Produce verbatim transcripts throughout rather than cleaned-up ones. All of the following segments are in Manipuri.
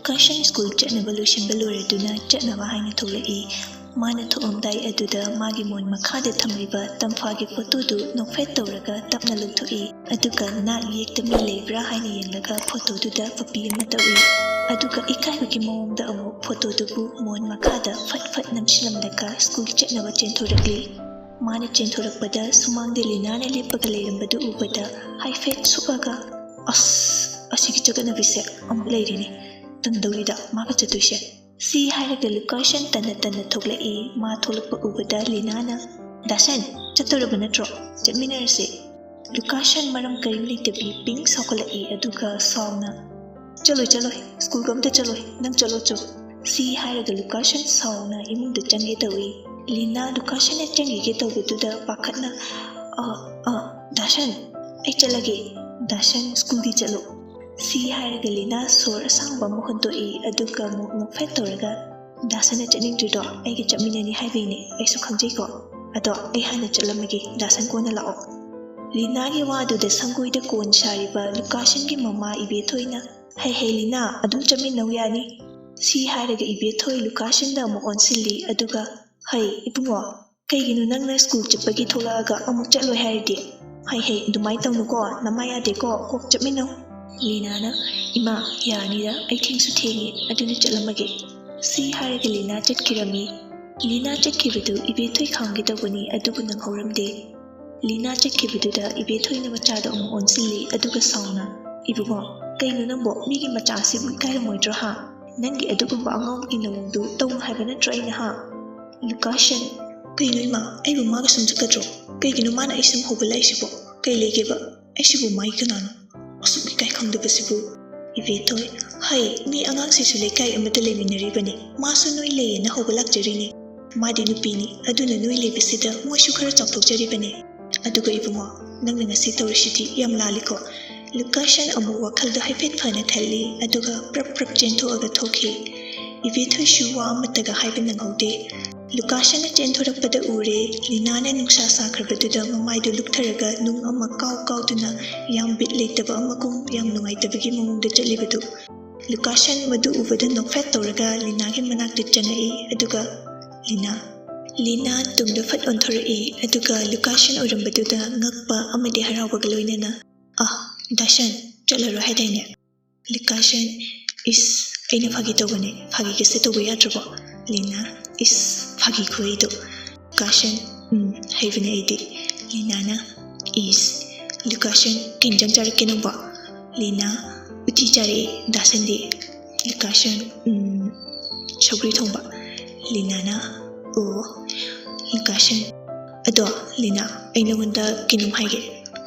ꯂꯨꯀꯥꯁꯟ ꯁ꯭ꯀꯨꯜ ꯆꯠꯅꯕ ꯂꯣꯏꯁꯤꯟꯕ ꯂꯣꯏꯔꯗꯨꯅ ꯆꯠꯅꯕ ꯍꯥꯏꯅ ꯊꯣꯛꯂꯛꯏ꯫ ꯃꯥꯅ ꯊꯣꯛꯂꯝꯗꯥꯏ ꯑꯗꯨꯗ ꯃꯥꯒꯤ ꯃꯣꯟ ꯃꯈꯥꯗ ꯊꯝꯂꯤꯕ ꯇꯝꯐꯥꯒꯤ ꯐꯣꯇꯣꯗꯨ ꯅꯣꯛꯐꯦꯠ ꯇꯧꯔꯒ ꯇꯞꯅ ꯂꯧꯊꯣꯛꯏ꯫ ꯑꯗꯨꯒ ꯅꯥꯛ ꯌꯦꯛꯇ ꯃꯤ ꯂꯩꯕ꯭ꯔꯥ ꯍꯥꯏꯅ ꯌꯦꯡꯂꯒ ꯐꯣꯇꯣꯗꯨꯗ ꯄꯞꯄꯤ ꯑꯃ ꯇꯧꯏ꯫ ꯑꯗꯨꯒ ꯏꯀꯥꯏꯕꯒꯤ ꯃꯑꯣꯡꯗ ꯑꯃꯨꯛ ꯐꯣꯇꯣꯗꯨꯕꯨ ꯃꯣꯟ ꯃꯈꯥꯗ ꯐꯠ ꯐꯠ ꯅꯝꯁꯤꯜꯂꯝꯂꯒ ꯁ꯭ꯀꯨꯜ ꯆꯠꯅꯕ ꯆꯦꯟꯊꯣꯔꯛꯂꯤ꯫ ꯃꯥꯅ ꯆꯦꯟꯊꯣꯔꯛꯄꯗ ꯁꯨꯃꯥꯡꯗ ꯂꯤꯅꯥꯅ ꯂꯦꯞꯄꯒ ꯂꯩꯔꯝꯕꯗꯨ ꯎꯕꯗ ꯍꯥꯏꯐꯦꯠ ꯁꯨꯛꯑꯒ, "ꯑꯁ, ꯑꯁꯤꯒꯤ ꯆꯒꯠꯅꯕꯤꯁꯦ ꯑꯃꯨꯛ ꯂꯩꯔꯤꯅꯦ꯫ ꯇꯝꯗꯧꯔꯤꯗ ꯃꯥꯒ ꯆꯠꯇꯣꯏꯁꯦ?" ꯁꯤ ꯍꯥꯏꯔꯒ ꯂꯨꯀꯥꯁꯟ ꯇꯟꯅ ꯇꯟꯅ ꯊꯣꯛꯂꯛꯏ꯫ ꯃꯥ ꯊꯣꯛꯂꯛꯄ ꯎꯕꯗ ꯂꯤꯅꯥꯅ, "ꯗꯥꯁꯟ, ꯆꯠꯇꯧꯔꯕ ꯅꯠꯇ꯭ꯔꯣ? ꯆꯠꯃꯤꯟꯅꯔꯁꯦ꯫" ꯂꯨꯀꯥꯁꯟ ꯃꯔꯝ ꯀꯔꯤꯝ ꯂꯩꯇꯕꯤ ꯄꯤꯡ ꯁꯥꯎꯒꯠꯂꯛꯏ, ꯑꯗꯨꯒ ꯁꯥꯎꯅ, "ꯆꯠꯂꯣꯏ, ꯆꯠꯂꯣꯏ, ꯁ꯭ꯀꯨꯜꯒ ꯑꯝꯇ ꯆꯠꯂꯣꯏ, ꯅꯪ ꯆꯠꯂꯣ ꯆꯣ꯫" ꯁꯤ ꯍꯥꯏꯔꯒ ꯂꯨꯀꯥꯁꯟ ꯁꯥꯎꯅ ꯏꯃꯨꯡꯗ ꯆꯪꯒꯦ ꯇꯧꯏ꯫ ꯂꯤꯅꯥ ꯂꯨꯀꯥꯁꯟꯅ ꯆꯪꯈꯤꯒꯦ ꯇꯧꯕꯗꯨꯗ ꯄꯥꯈꯠꯅ, "ꯑ, ꯑ, ꯗꯥꯁꯟ, ꯑꯩ ꯆꯠꯂꯒꯦ꯫ ꯗꯥꯁꯟ, ꯁ꯭ꯀꯨꯜꯒꯤ ꯆꯠꯂꯣ꯫" ꯁꯤ ꯍꯥꯏꯔꯒ ꯂꯤꯅꯥ ꯁꯣꯔ ꯑꯁꯥꯡꯕ ꯑꯃ ꯍꯣꯟꯗꯣꯛꯏ, ꯑꯗꯨꯒ ꯑꯃꯨꯛ ꯅꯣꯛꯐꯦꯠ ꯇꯧꯔꯒ, "ꯗꯥꯁꯟꯅ ꯆꯠꯅꯤꯡꯗ꯭ꯔꯤꯗꯣ ꯑꯩꯒ ꯆꯠꯃꯤꯟꯅꯅꯤ ꯍꯥꯏꯕꯩꯅꯦ, ꯑꯩꯁꯨ ꯈꯪꯖꯩꯀꯣ꯫ ꯑꯗꯣ ꯑꯩ ꯍꯥꯟꯅ ꯆꯠꯂꯝꯃꯒꯦ, ꯗꯥꯁꯟ ꯀꯣꯟꯅ ꯂꯥꯛꯑꯣ꯫" ꯂꯤꯅꯥꯒꯤ ꯋꯥꯗꯨꯗ ꯁꯪꯒꯣꯏꯗ ꯀꯣꯟ ꯁꯥꯔꯤꯕ ꯂꯨꯀꯥꯁꯟꯒꯤ ꯃꯃꯥ ꯏꯕꯦꯊꯣꯏꯅ, "ꯍꯩ ꯍꯩ ꯂꯤꯅꯥ, ꯑꯗꯨꯝ ꯆꯠꯃꯤꯟꯅꯧ ꯌꯥꯅꯤ꯫" ꯁꯤ ꯍꯥꯏꯔꯒ ꯏꯕꯦꯊꯣꯏ ꯂꯨꯀꯥꯁꯟꯗ ꯑꯃꯨꯛ ꯑꯣꯟꯁꯤꯜꯂꯤ, ꯑꯗꯨꯒ, "ꯍꯩ ꯏꯕꯨꯡꯉꯣ, ꯀꯩꯒꯤꯅꯣ ꯅꯪꯅ ꯁ꯭ꯀꯨꯜ ꯆꯠꯄꯒꯤ ꯊꯣꯛꯂꯛꯑꯒ ꯑꯃꯨꯛ ꯆꯠꯂꯣꯏ ꯍꯥꯏꯔꯗꯤ? ꯍꯩ ꯍꯩ, ꯑꯗꯨꯃꯥꯏꯅ ꯇꯧꯅꯨꯀꯣ, ꯅꯃꯥ ꯌꯥꯗꯦꯀꯣ, ꯀꯣꯛ ꯆꯠꯃꯤꯟꯅꯧ꯫" ꯂꯤꯅꯥꯅ, "ꯏꯃꯥ, ꯌꯥꯅꯤꯗ, ꯑꯩ ꯊꯦꯡꯁꯨ ꯊꯦꯡꯉꯦ, ꯑꯗꯨꯅ ꯆꯠꯂꯝꯃꯒꯦ꯫" ꯁꯤ ꯍꯥꯏꯔꯒ ꯂꯤꯅꯥ ꯆꯠꯈꯤꯔꯝꯃꯤ꯫ ꯂꯤꯅꯥ ꯆꯠꯈꯤꯕꯗꯨ ꯏꯕꯦꯊꯣꯏ ꯈꯥꯝꯒꯦ ꯇꯧꯕꯅꯤ, ꯑꯗꯨꯕꯨ ꯅꯪꯍꯧꯔꯝꯗꯦ꯫ ꯂꯤꯅꯥ ꯆꯠꯈꯤꯕꯗꯨꯗ ꯏꯕꯦꯊꯣꯏꯅ ꯃꯆꯥꯗ ꯑꯃꯨꯛ ꯑꯣꯟꯁꯤꯜꯂꯤ, ꯑꯗꯨꯒ ꯁꯥꯎꯅ, "ꯏꯕꯨꯡꯉꯣ, ꯀꯩꯅꯣ ꯅꯪꯕꯣ? ꯃꯤꯒꯤ ꯃꯆꯥꯁꯤꯕꯨ ꯏꯀꯥꯏꯔꯝꯃꯣꯏꯗ꯭ꯔꯣ, ꯍꯥ? ꯅꯪꯒꯤ ꯑꯗꯨꯒꯨꯝꯕ ꯑꯉꯥꯎꯕꯒꯤ ꯅꯋꯣꯡꯗꯨ ꯇꯧꯅꯨ ꯍꯥꯏꯕ ꯅꯠꯇ꯭ꯔꯣ ꯑꯩꯅ, ꯍꯥ?" ꯂꯨꯀꯥꯁꯟ, "ꯀꯩꯅꯣ ꯏꯃꯥ, ꯑꯩꯕꯨ ꯃꯥꯒ ꯁꯨꯝ ꯆꯠꯀꯗ꯭ꯔꯣ? ꯀꯩꯒꯤꯅꯣ ꯃꯥꯅ ꯑꯩ ꯁꯨꯝ ꯍꯧꯕ ꯂꯥꯛꯏꯁꯤꯕꯣ? ꯀꯩ ꯂꯩꯒꯦꯕ? ꯑꯩꯁꯤꯕꯨ ꯃꯥꯒꯤ ꯀꯅꯥꯅꯣ? ꯑꯁꯨꯛ ꯏꯀꯥꯏ ꯈꯪꯗꯕꯁꯤꯕꯨ?" ꯏꯕꯦꯊꯣꯏ, "ꯍꯩ, ꯃꯤ ꯑꯉꯥꯡꯁꯤꯁꯨ ꯂꯩꯀꯥꯏ ꯑꯃꯗ ꯂꯩꯃꯤꯟꯅꯔꯤꯕꯅꯤ, ꯃꯥꯁꯨ ꯅꯣꯏ ꯂꯩꯌꯦꯅ ꯍꯧꯕ ꯂꯥꯛꯆꯔꯤꯅꯤ꯫ ꯃꯥꯗꯤ ꯅꯨꯄꯤꯅꯤ, ꯑꯗꯨꯅ ꯅꯣꯏ ꯂꯩꯕꯁꯤꯗ ꯃꯣꯏꯁꯨ ꯈꯔ ꯆꯥꯎꯊꯣꯛꯆꯔꯤꯕꯅꯤ꯫ ꯑꯗꯨꯒ ꯏꯕꯨꯡꯉꯣ, ꯅꯪꯅ ꯉꯁꯤ ꯇꯧꯔꯤꯁꯤꯗꯤ ꯌꯥꯝ ꯂꯥꯜꯂꯤꯀꯣ꯫" ꯂꯨꯀꯥꯁꯟ ꯑꯃꯨꯛ ꯋꯥꯈꯜꯗ ꯍꯥꯏꯐꯦꯠ ꯐꯅ ꯈꯜꯂꯤ, ꯑꯗꯨꯒ ꯄ꯭ꯔꯞ ꯄ꯭ꯔꯞ ꯆꯦꯟꯊꯣꯛꯑꯒ ꯊꯣꯛꯈꯤ꯫ ꯏꯕꯦꯊꯣꯏꯁꯨ ꯋꯥ ꯑꯃꯠꯇꯒ ꯍꯥꯏꯕ ꯅꯪꯍꯧꯗꯦ꯫ ꯂꯨꯀꯥꯁꯟꯅ ꯆꯦꯟꯊꯣꯔꯛꯄꯗ ꯎꯔꯦ, ꯂꯤꯅꯥꯅ ꯅꯨꯡꯁꯥ ꯁꯥꯈ꯭ꯔꯕꯗꯨꯗ ꯃꯃꯥꯏꯗꯨ ꯂꯨꯛꯊꯔꯒ ꯅꯨꯡ ꯑꯃ ꯀꯥꯎ ꯀꯥꯎꯗꯨꯅ ꯌꯥꯝ ꯕꯤꯠ ꯂꯩꯇꯕ ꯑꯃꯒꯨꯝ ꯌꯥꯝ ꯅꯨꯡꯉꯥꯏꯇꯕꯒꯤ ꯃꯑꯣꯡꯗ ꯆꯠꯂꯤꯕꯗꯨ꯫ ꯂꯨꯀꯥꯁꯟ ꯃꯗꯨ ꯎꯕꯗ ꯅꯣꯛꯐꯦꯠ ꯇꯧꯔꯒ ꯂꯤꯅꯥꯒꯤ ꯃꯅꯥꯛꯇ ꯆꯪꯉꯛꯏ, ꯑꯗꯨꯒ ꯂꯤꯅꯥ, ꯂꯤꯅꯥ ꯇꯨꯡꯗ ꯐꯠ ꯑꯣꯟꯊꯣꯔꯛꯏ, ꯑꯗꯨꯒ ꯂꯨꯀꯥꯁꯟ ꯎꯔꯝꯕꯗꯨꯗ ꯉꯛꯄ ꯑꯃꯗꯤ ꯍꯔꯥꯎꯕꯒ ꯂꯣꯏꯅꯅ, "ꯑꯥ, ꯗꯥꯁꯟ, ꯆꯠꯂꯔꯣꯏ ꯍꯥꯏꯗꯥꯏꯅꯦ?" ꯂꯨꯀꯥꯁꯟ, "ꯏꯁ, ꯑꯩꯅ ꯐꯥꯒꯤ ꯇꯧꯕꯅꯦ, ꯐꯥꯒꯤꯒꯁꯦ ꯇꯧꯕ ꯌꯥꯗ꯭ꯔꯕꯣ?" ꯂꯤꯅꯥ, "ꯏꯁ, ꯐꯥꯒꯤ ꯈꯨꯍꯩꯗꯣ꯫" ꯂꯨꯀꯥꯁꯟ, "ꯎꯝ, ꯍꯩꯕꯅꯦ ꯑꯩꯗꯤ꯫" ꯂꯤꯅꯥꯅ, "ꯏꯁ, ꯂꯨꯀꯥꯁꯟ, ꯀꯩ ꯏꯟꯖꯥꯡ ꯆꯥꯔꯛꯀꯦ ꯅꯪꯕꯣ?" ꯂꯤꯅꯥ, "ꯎꯇꯤ ꯆꯥꯔꯛꯑꯦ, ꯗꯥꯁꯟꯗꯤ?" ꯂꯨꯀꯥꯁꯟ, "ꯎꯝ, ꯁꯧꯒ꯭ꯔꯤ ꯊꯣꯡꯕ꯫" ꯂꯤꯅꯥꯅ, "ꯑꯣ꯫" ꯂꯨꯀꯥꯁꯟ, "ꯑꯗꯣ, ꯂꯤꯅꯥ, ꯑꯩ ꯅꯉꯣꯟꯗ ꯀꯩꯅꯣꯝ ꯍꯥꯏꯒꯦ꯫"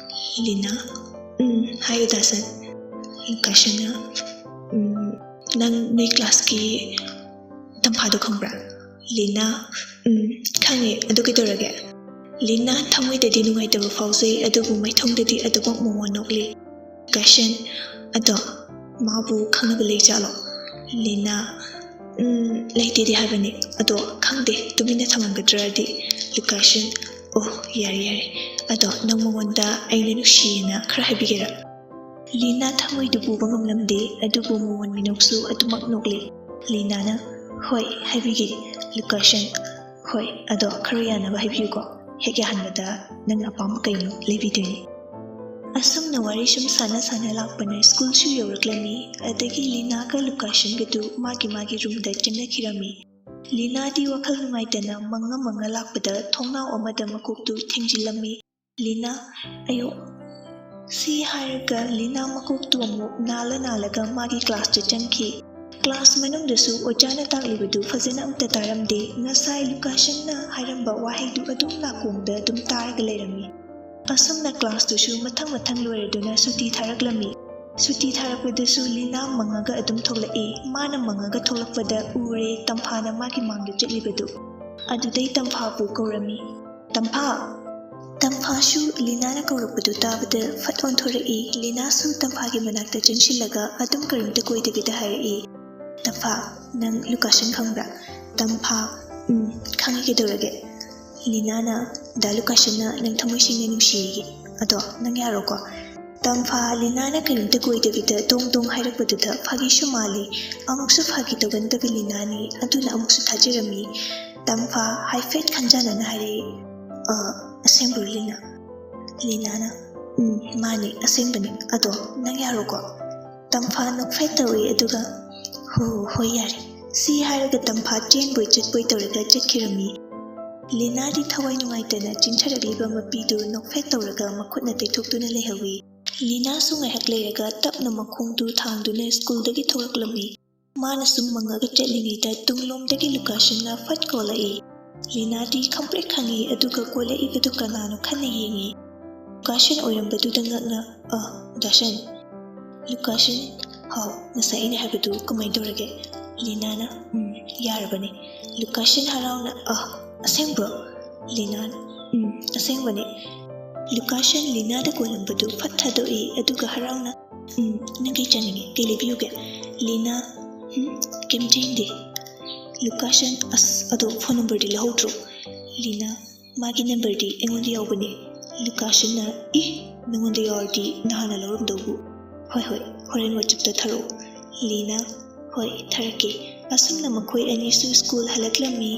ꯂꯤꯅꯥ, "ꯎꯝ, ꯍꯥꯏꯌꯨ ꯗꯥꯁꯟ꯫" ꯂꯨꯀꯥꯁꯟꯅ, "ꯎꯝ, ꯅꯪ ꯅꯣꯏ ꯀ꯭ꯂꯥꯁꯀꯤ ꯇꯝꯐꯥꯗꯣ ꯈꯪꯕ꯭ꯔꯥ?" ꯂꯤꯅꯥ, "ꯎꯝ, ꯈꯪꯉꯦ, ꯑꯗꯨ ꯀꯩꯗꯧꯔꯒꯦ?" ꯂꯤꯅꯥ ꯊꯃꯣꯏꯗꯗꯤ ꯅꯨꯡꯉꯥꯏꯇꯕ ꯐꯥꯎꯖꯩ, ꯑꯗꯨꯕꯨ ꯃꯥꯏꯊꯣꯡꯗꯗꯤ ꯑꯗꯨꯃꯛ ꯃꯣꯃꯣꯟ ꯅꯣꯛꯂꯤ꯫ ꯂꯨꯀꯥꯁꯟ, "ꯑꯗꯣ, ꯃꯥꯕꯨ ꯈꯪꯅꯕ ꯂꯩꯖꯥꯠꯂꯣ?" ꯂꯤꯅꯥ, "ꯎꯝ, ꯂꯩꯇꯦꯗꯤ ꯍꯥꯏꯕꯅꯤ, ꯑꯗꯣ ꯈꯪꯗꯦ, ꯇꯨꯃꯤꯟꯅ ꯊꯝꯃꯝꯒꯗ꯭ꯔꯗꯤ꯫" ꯂꯨꯀꯥꯁꯟ, "ꯑꯣ, ꯌꯥꯔꯦ, ꯌꯥꯔꯦ, ꯑꯗꯣ ꯅꯪ ꯃꯉꯣꯟꯗ ꯑꯩꯅ ꯅꯨꯡꯁꯤꯌꯦꯅ ꯈꯔ ꯍꯥꯏꯕꯤꯒꯦꯔꯥ?" ꯂꯤꯅꯥ ꯊꯃꯣꯏꯗꯨ ꯄꯨꯕ ꯉꯝꯂꯝꯗꯦ, ꯑꯗꯨꯕꯨ ꯃꯣꯃꯣꯟ ꯃꯤꯅꯣꯛꯁꯨ ꯑꯗꯨꯃꯛ ꯅꯣꯛꯂꯤ꯫ ꯂꯤꯅꯥꯅ, "ꯍꯣꯏ, ꯍꯥꯏꯕꯤꯒꯦ꯫" ꯂꯨꯀꯥꯁꯟ, "ꯍꯣꯏ, ꯑꯗꯣ ꯈꯔ ꯌꯥꯅꯕ ꯍꯥꯏꯕꯤꯌꯨꯀꯣ꯫ ꯍꯦꯛ ꯌꯥꯍꯟꯕꯗ ꯅꯪꯅ ꯑꯄꯥꯝꯕ ꯀꯩꯅꯣ ꯂꯩꯕꯤꯗꯣꯏꯅꯤ꯫" ꯑꯁꯨꯝꯅ ꯋꯥꯔꯤ ꯁꯨꯝ ꯁꯥꯟꯅ ꯁꯥꯟꯅ ꯂꯥꯛꯄꯅ ꯁ꯭ꯀꯨꯜꯁꯨ ꯌꯧꯔꯛꯂꯝꯃꯤ꯫ ꯑꯗꯒꯤ ꯂꯤꯅꯥꯒ ꯂꯨꯀꯥꯁꯟꯒꯗꯨ ꯃꯥꯒꯤ ꯃꯥꯒꯤ ꯔꯨꯝꯗ ꯆꯪꯅꯈꯤꯔꯝꯃꯤ꯫ ꯂꯤꯅꯥꯗꯤ ꯋꯥꯈꯜ ꯅꯨꯡꯉꯥꯏꯇꯅ ꯃꯪꯉ ꯃꯪꯉ ꯂꯥꯛꯄꯗ ꯊꯣꯡꯅꯥꯎ ꯑꯃꯗ ꯃꯀꯣꯛꯇꯨ ꯊꯦꯡꯖꯤꯜꯂꯝꯃꯤ꯫ ꯂꯤꯅꯥ, "ꯑꯌꯣ!" ꯁꯤ ꯍꯥꯏꯔꯒ ꯂꯤꯅꯥ ꯃꯀꯣꯛꯇꯨ ꯑꯃꯨꯛ ꯅꯥꯜꯂ ꯅꯥꯜꯂꯒ ꯃꯥꯒꯤ ꯀ꯭ꯂꯥꯁꯇ ꯆꯪꯈꯤ꯫ ꯀ꯭ꯂꯥꯁ ꯃꯅꯨꯡꯗꯁꯨ ꯑꯣꯖꯥꯅ ꯇꯥꯛꯂꯤꯕꯗꯨ ꯐꯖꯅ ꯑꯝꯇ ꯇꯥꯔꯝꯗꯦ꯫ ꯉꯁꯥꯏ ꯂꯨꯀꯥꯁꯟꯅ ꯍꯥꯏꯔꯝꯕ ꯋꯥꯍꯩꯗꯨ ꯑꯗꯨꯝ ꯅꯥꯀꯣꯡꯗ ꯑꯗꯨꯝ ꯇꯥꯔꯒ ꯂꯩꯔꯝꯃꯤ꯫ ꯑꯁꯨꯝꯅ ꯀ꯭ꯂꯥꯁꯇꯨꯁꯨ ꯃꯊꯪ ꯃꯊꯪ ꯂꯣꯏꯔꯗꯨꯅ ꯁꯨꯇꯤ ꯊꯥꯔꯛꯂꯝꯃꯤ꯫ ꯁꯨꯇꯤ ꯊꯥꯔꯛꯄꯗꯁꯨ ꯂꯤꯅꯥ ꯃꯪꯉꯒ ꯑꯗꯨꯝ ꯊꯣꯛꯂꯛꯏ꯫ ꯃꯥꯅ ꯃꯪꯉꯒ ꯊꯣꯛꯂꯛꯄꯗ ꯎꯔꯦ ꯇꯝꯐꯥꯅ ꯃꯥꯒꯤ ꯃꯥꯡꯗ ꯆꯠꯂꯤꯕꯗꯨ꯫ ꯑꯗꯨꯗꯩ ꯇꯝꯐꯥꯕꯨ ꯀꯧꯔꯝꯃꯤ꯫ "ꯇꯝꯐꯥ!" ꯇꯝꯐꯥꯁꯨ ꯂꯤꯅꯥꯅ ꯀꯧꯔꯛꯄꯗꯨ ꯇꯥꯕꯗ ꯐꯠ ꯑꯣꯟꯊꯣꯔꯛꯏ꯫ ꯂꯤꯅꯥꯁꯨ ꯇꯝꯐꯥꯒꯤ ꯃꯅꯥꯛꯇ ꯆꯪꯁꯤꯜꯂꯒ ꯑꯗꯨꯝ ꯀꯔꯤꯝꯇ ꯀꯣꯏꯗꯕꯤꯗ ꯍꯥꯏꯔꯛꯏ, "ꯇꯝꯐꯥ, ꯅꯪ ꯂꯨꯀꯥꯁꯟ ꯈꯪꯕ꯭ꯔꯥ?" ꯇꯝꯐꯥ, "ꯎꯝ, ꯈꯪꯉꯤ, ꯀꯩꯗꯧꯔꯒꯦ?" ꯂꯤꯅꯥꯅ, "ꯗꯥ ꯂꯨꯀꯥꯁꯟꯅ ꯅꯪ ꯊꯃꯣꯏ ꯁꯦꯡꯅ ꯅꯨꯡꯁꯤꯌꯦ꯫ ꯑꯗꯣ ꯅꯪ ꯌꯥꯔꯣꯀꯣ?" ꯇꯝꯐꯥ, ꯂꯤꯅꯥꯅ ꯀꯔꯤꯝꯇ ꯀꯣꯏꯗꯕꯤꯗ ꯗꯣꯡ ꯗꯣꯡ ꯍꯥꯏꯔꯛꯄꯗꯨꯗ ꯐꯥꯒꯤꯁꯨ ꯃꯥꯜꯂꯤ, ꯑꯃꯨꯛꯁꯨ ꯐꯥꯒꯤ ꯇꯧꯒꯟꯗꯕ ꯂꯤꯅꯥꯅꯤ, ꯑꯗꯨꯅ ꯑꯃꯨꯛꯁꯨ ꯊꯥꯖꯔꯝꯃꯤ꯫ ꯇꯝꯐꯥ ꯍꯥꯏꯐꯦꯠ ꯈꯟꯖꯥꯟꯅꯅ ꯍꯥꯏꯔꯛꯏ, "ꯑ, ꯑꯁꯦꯡꯕ꯭ꯔꯣ ꯂꯤꯅꯥ?" ꯂꯤꯅꯥꯅ, "ꯎꯝ, ꯃꯥꯅꯤ, ꯑꯁꯦꯡꯕꯅꯤ꯫ ꯑꯗꯣ ꯅꯪ ꯌꯥꯔꯣꯀꯣ?" ꯇꯝꯐꯥ ꯅꯣꯛꯐꯦꯠ ꯇꯧꯏ, ꯑꯗꯨꯒ, "ꯍꯣ, ꯍꯣꯏ, ꯌꯥꯔꯦ"꯫ ꯁꯤ ꯍꯥꯏꯔꯒ ꯇꯝꯐꯥ ꯆꯦꯟꯕꯣꯏ ꯆꯠꯄꯣꯏ ꯇꯧꯔꯒ ꯆꯠꯈꯤꯔꯝꯃꯤ꯫ ꯂꯤꯅꯥꯗꯤ ꯊꯋꯥꯏ ꯅꯨꯡꯉꯥꯏꯇꯅ ꯆꯤꯟꯊꯔꯛꯂꯤꯕ ꯃꯄꯤꯗꯨ ꯅꯣꯛꯐꯦꯠ ꯇꯧꯔꯒ ꯃꯈꯨꯠꯅ ꯇꯩꯊꯣꯛꯇꯨꯅ ꯂꯩꯍꯧꯏ꯫ ꯂꯤꯅꯥꯁꯨ ꯉꯥꯏꯍꯥꯛ ꯂꯩꯔꯒ ꯇꯞꯅ ꯃꯈꯣꯡꯗꯨ ꯊꯥꯡꯗꯨꯅ ꯁ꯭ꯀꯨꯜꯗꯒꯤ ꯊꯣꯛꯂꯛꯂꯝꯃꯤ꯫ ꯃꯥꯅ ꯁꯨꯝ ꯃꯪꯉꯒ ꯆꯠꯂꯤꯉꯩꯗ ꯇꯨꯡꯂꯣꯝꯗꯒꯤ ꯂꯨꯀꯥꯁꯟꯅ ꯐꯠ ꯀꯣꯜꯂꯛꯏ꯫ ꯂꯤꯅꯥꯗꯤ ꯈꯪꯄ꯭ꯔꯦꯛ ꯈꯪꯉꯤ, ꯑꯗꯨꯒ ꯀꯣꯜꯂꯛꯏꯕꯗꯨ ꯀꯅꯥꯅꯣ ꯈꯟꯅ ꯌꯦꯡꯉꯤ꯫ ꯂꯨꯀꯥꯁꯟ ꯑꯣꯏꯔꯝꯕꯗꯨꯗ ꯉꯛꯅ, "ꯑ, ꯗꯥꯁꯟ?" ꯂꯨꯀꯥꯁꯟ, "ꯍꯥꯎ, ꯉꯁꯥꯏ ꯑꯩꯅ ꯍꯥꯏꯕꯗꯨ ꯀꯃꯥꯏ ꯇꯧꯔꯒꯦ?" ꯂꯤꯅꯥꯅ, "ꯎꯝ, ꯌꯥꯔꯕꯅꯤ"꯫ ꯂꯨꯀꯥꯁꯟ ꯍꯔꯥꯎꯅ, "ꯑ, ꯑꯁꯦꯡꯕ꯭ꯔꯣ?" ꯂꯤꯅꯥꯅ, "ꯎꯝ, ꯑꯁꯦꯡꯕꯅꯤ"꯫ ꯂꯨꯀꯥꯁꯟ ꯂꯤꯅꯥꯗ ꯀꯣꯜꯂꯝꯕꯗꯨ ꯐꯠ ꯊꯥꯗꯣꯛꯏ, ꯑꯗꯨꯒ ꯍꯔꯥꯎꯅ, "ꯎꯝ, ꯅꯪ ꯀꯩ ꯆꯥꯅꯤꯡꯉꯤ? ꯀꯩ ꯂꯩꯕꯤꯌꯨꯒꯦ?" ꯂꯤꯅꯥ, "ꯎꯝ, ꯀꯩꯝ ꯆꯥꯅꯤꯡꯗꯦ"꯫ ꯂꯨꯀꯥꯁꯟ, "ꯑꯁ, ꯑꯗꯣ ꯐꯣꯟ ꯅꯝꯕꯔꯗꯤ ꯂꯧꯍꯧꯗ꯭ꯔꯣ?" ꯂꯤꯅꯥ, "ꯃꯥꯒꯤ ꯅꯝꯕꯔꯗꯤ ꯑꯩꯉꯣꯟꯗ ꯌꯥꯎꯕꯅꯦ"꯫ ꯂꯨꯀꯥꯁꯟꯅ, "ꯏ, ꯅꯉꯣꯟꯗ ꯌꯥꯎꯔꯗꯤ ꯅꯍꯥꯟꯅ ꯂꯧꯔꯝꯗꯧꯕꯨ"꯫ "ꯍꯣꯏ, ꯍꯣꯏ, ꯍꯣꯔꯦꯟ WhatsApp-ꯇ ꯊꯥꯔꯛꯑꯣ"꯫ ꯂꯤꯅꯥ, "ꯍꯣꯏ, ꯊꯥꯔꯛꯀꯦ"꯫ ꯑꯁꯨꯝꯅ ꯃꯈꯣꯏ ꯑꯅꯤꯁꯨ ꯁ꯭ꯀꯨꯜ ꯍꯜꯂꯛꯂꯝꯃꯤ꯫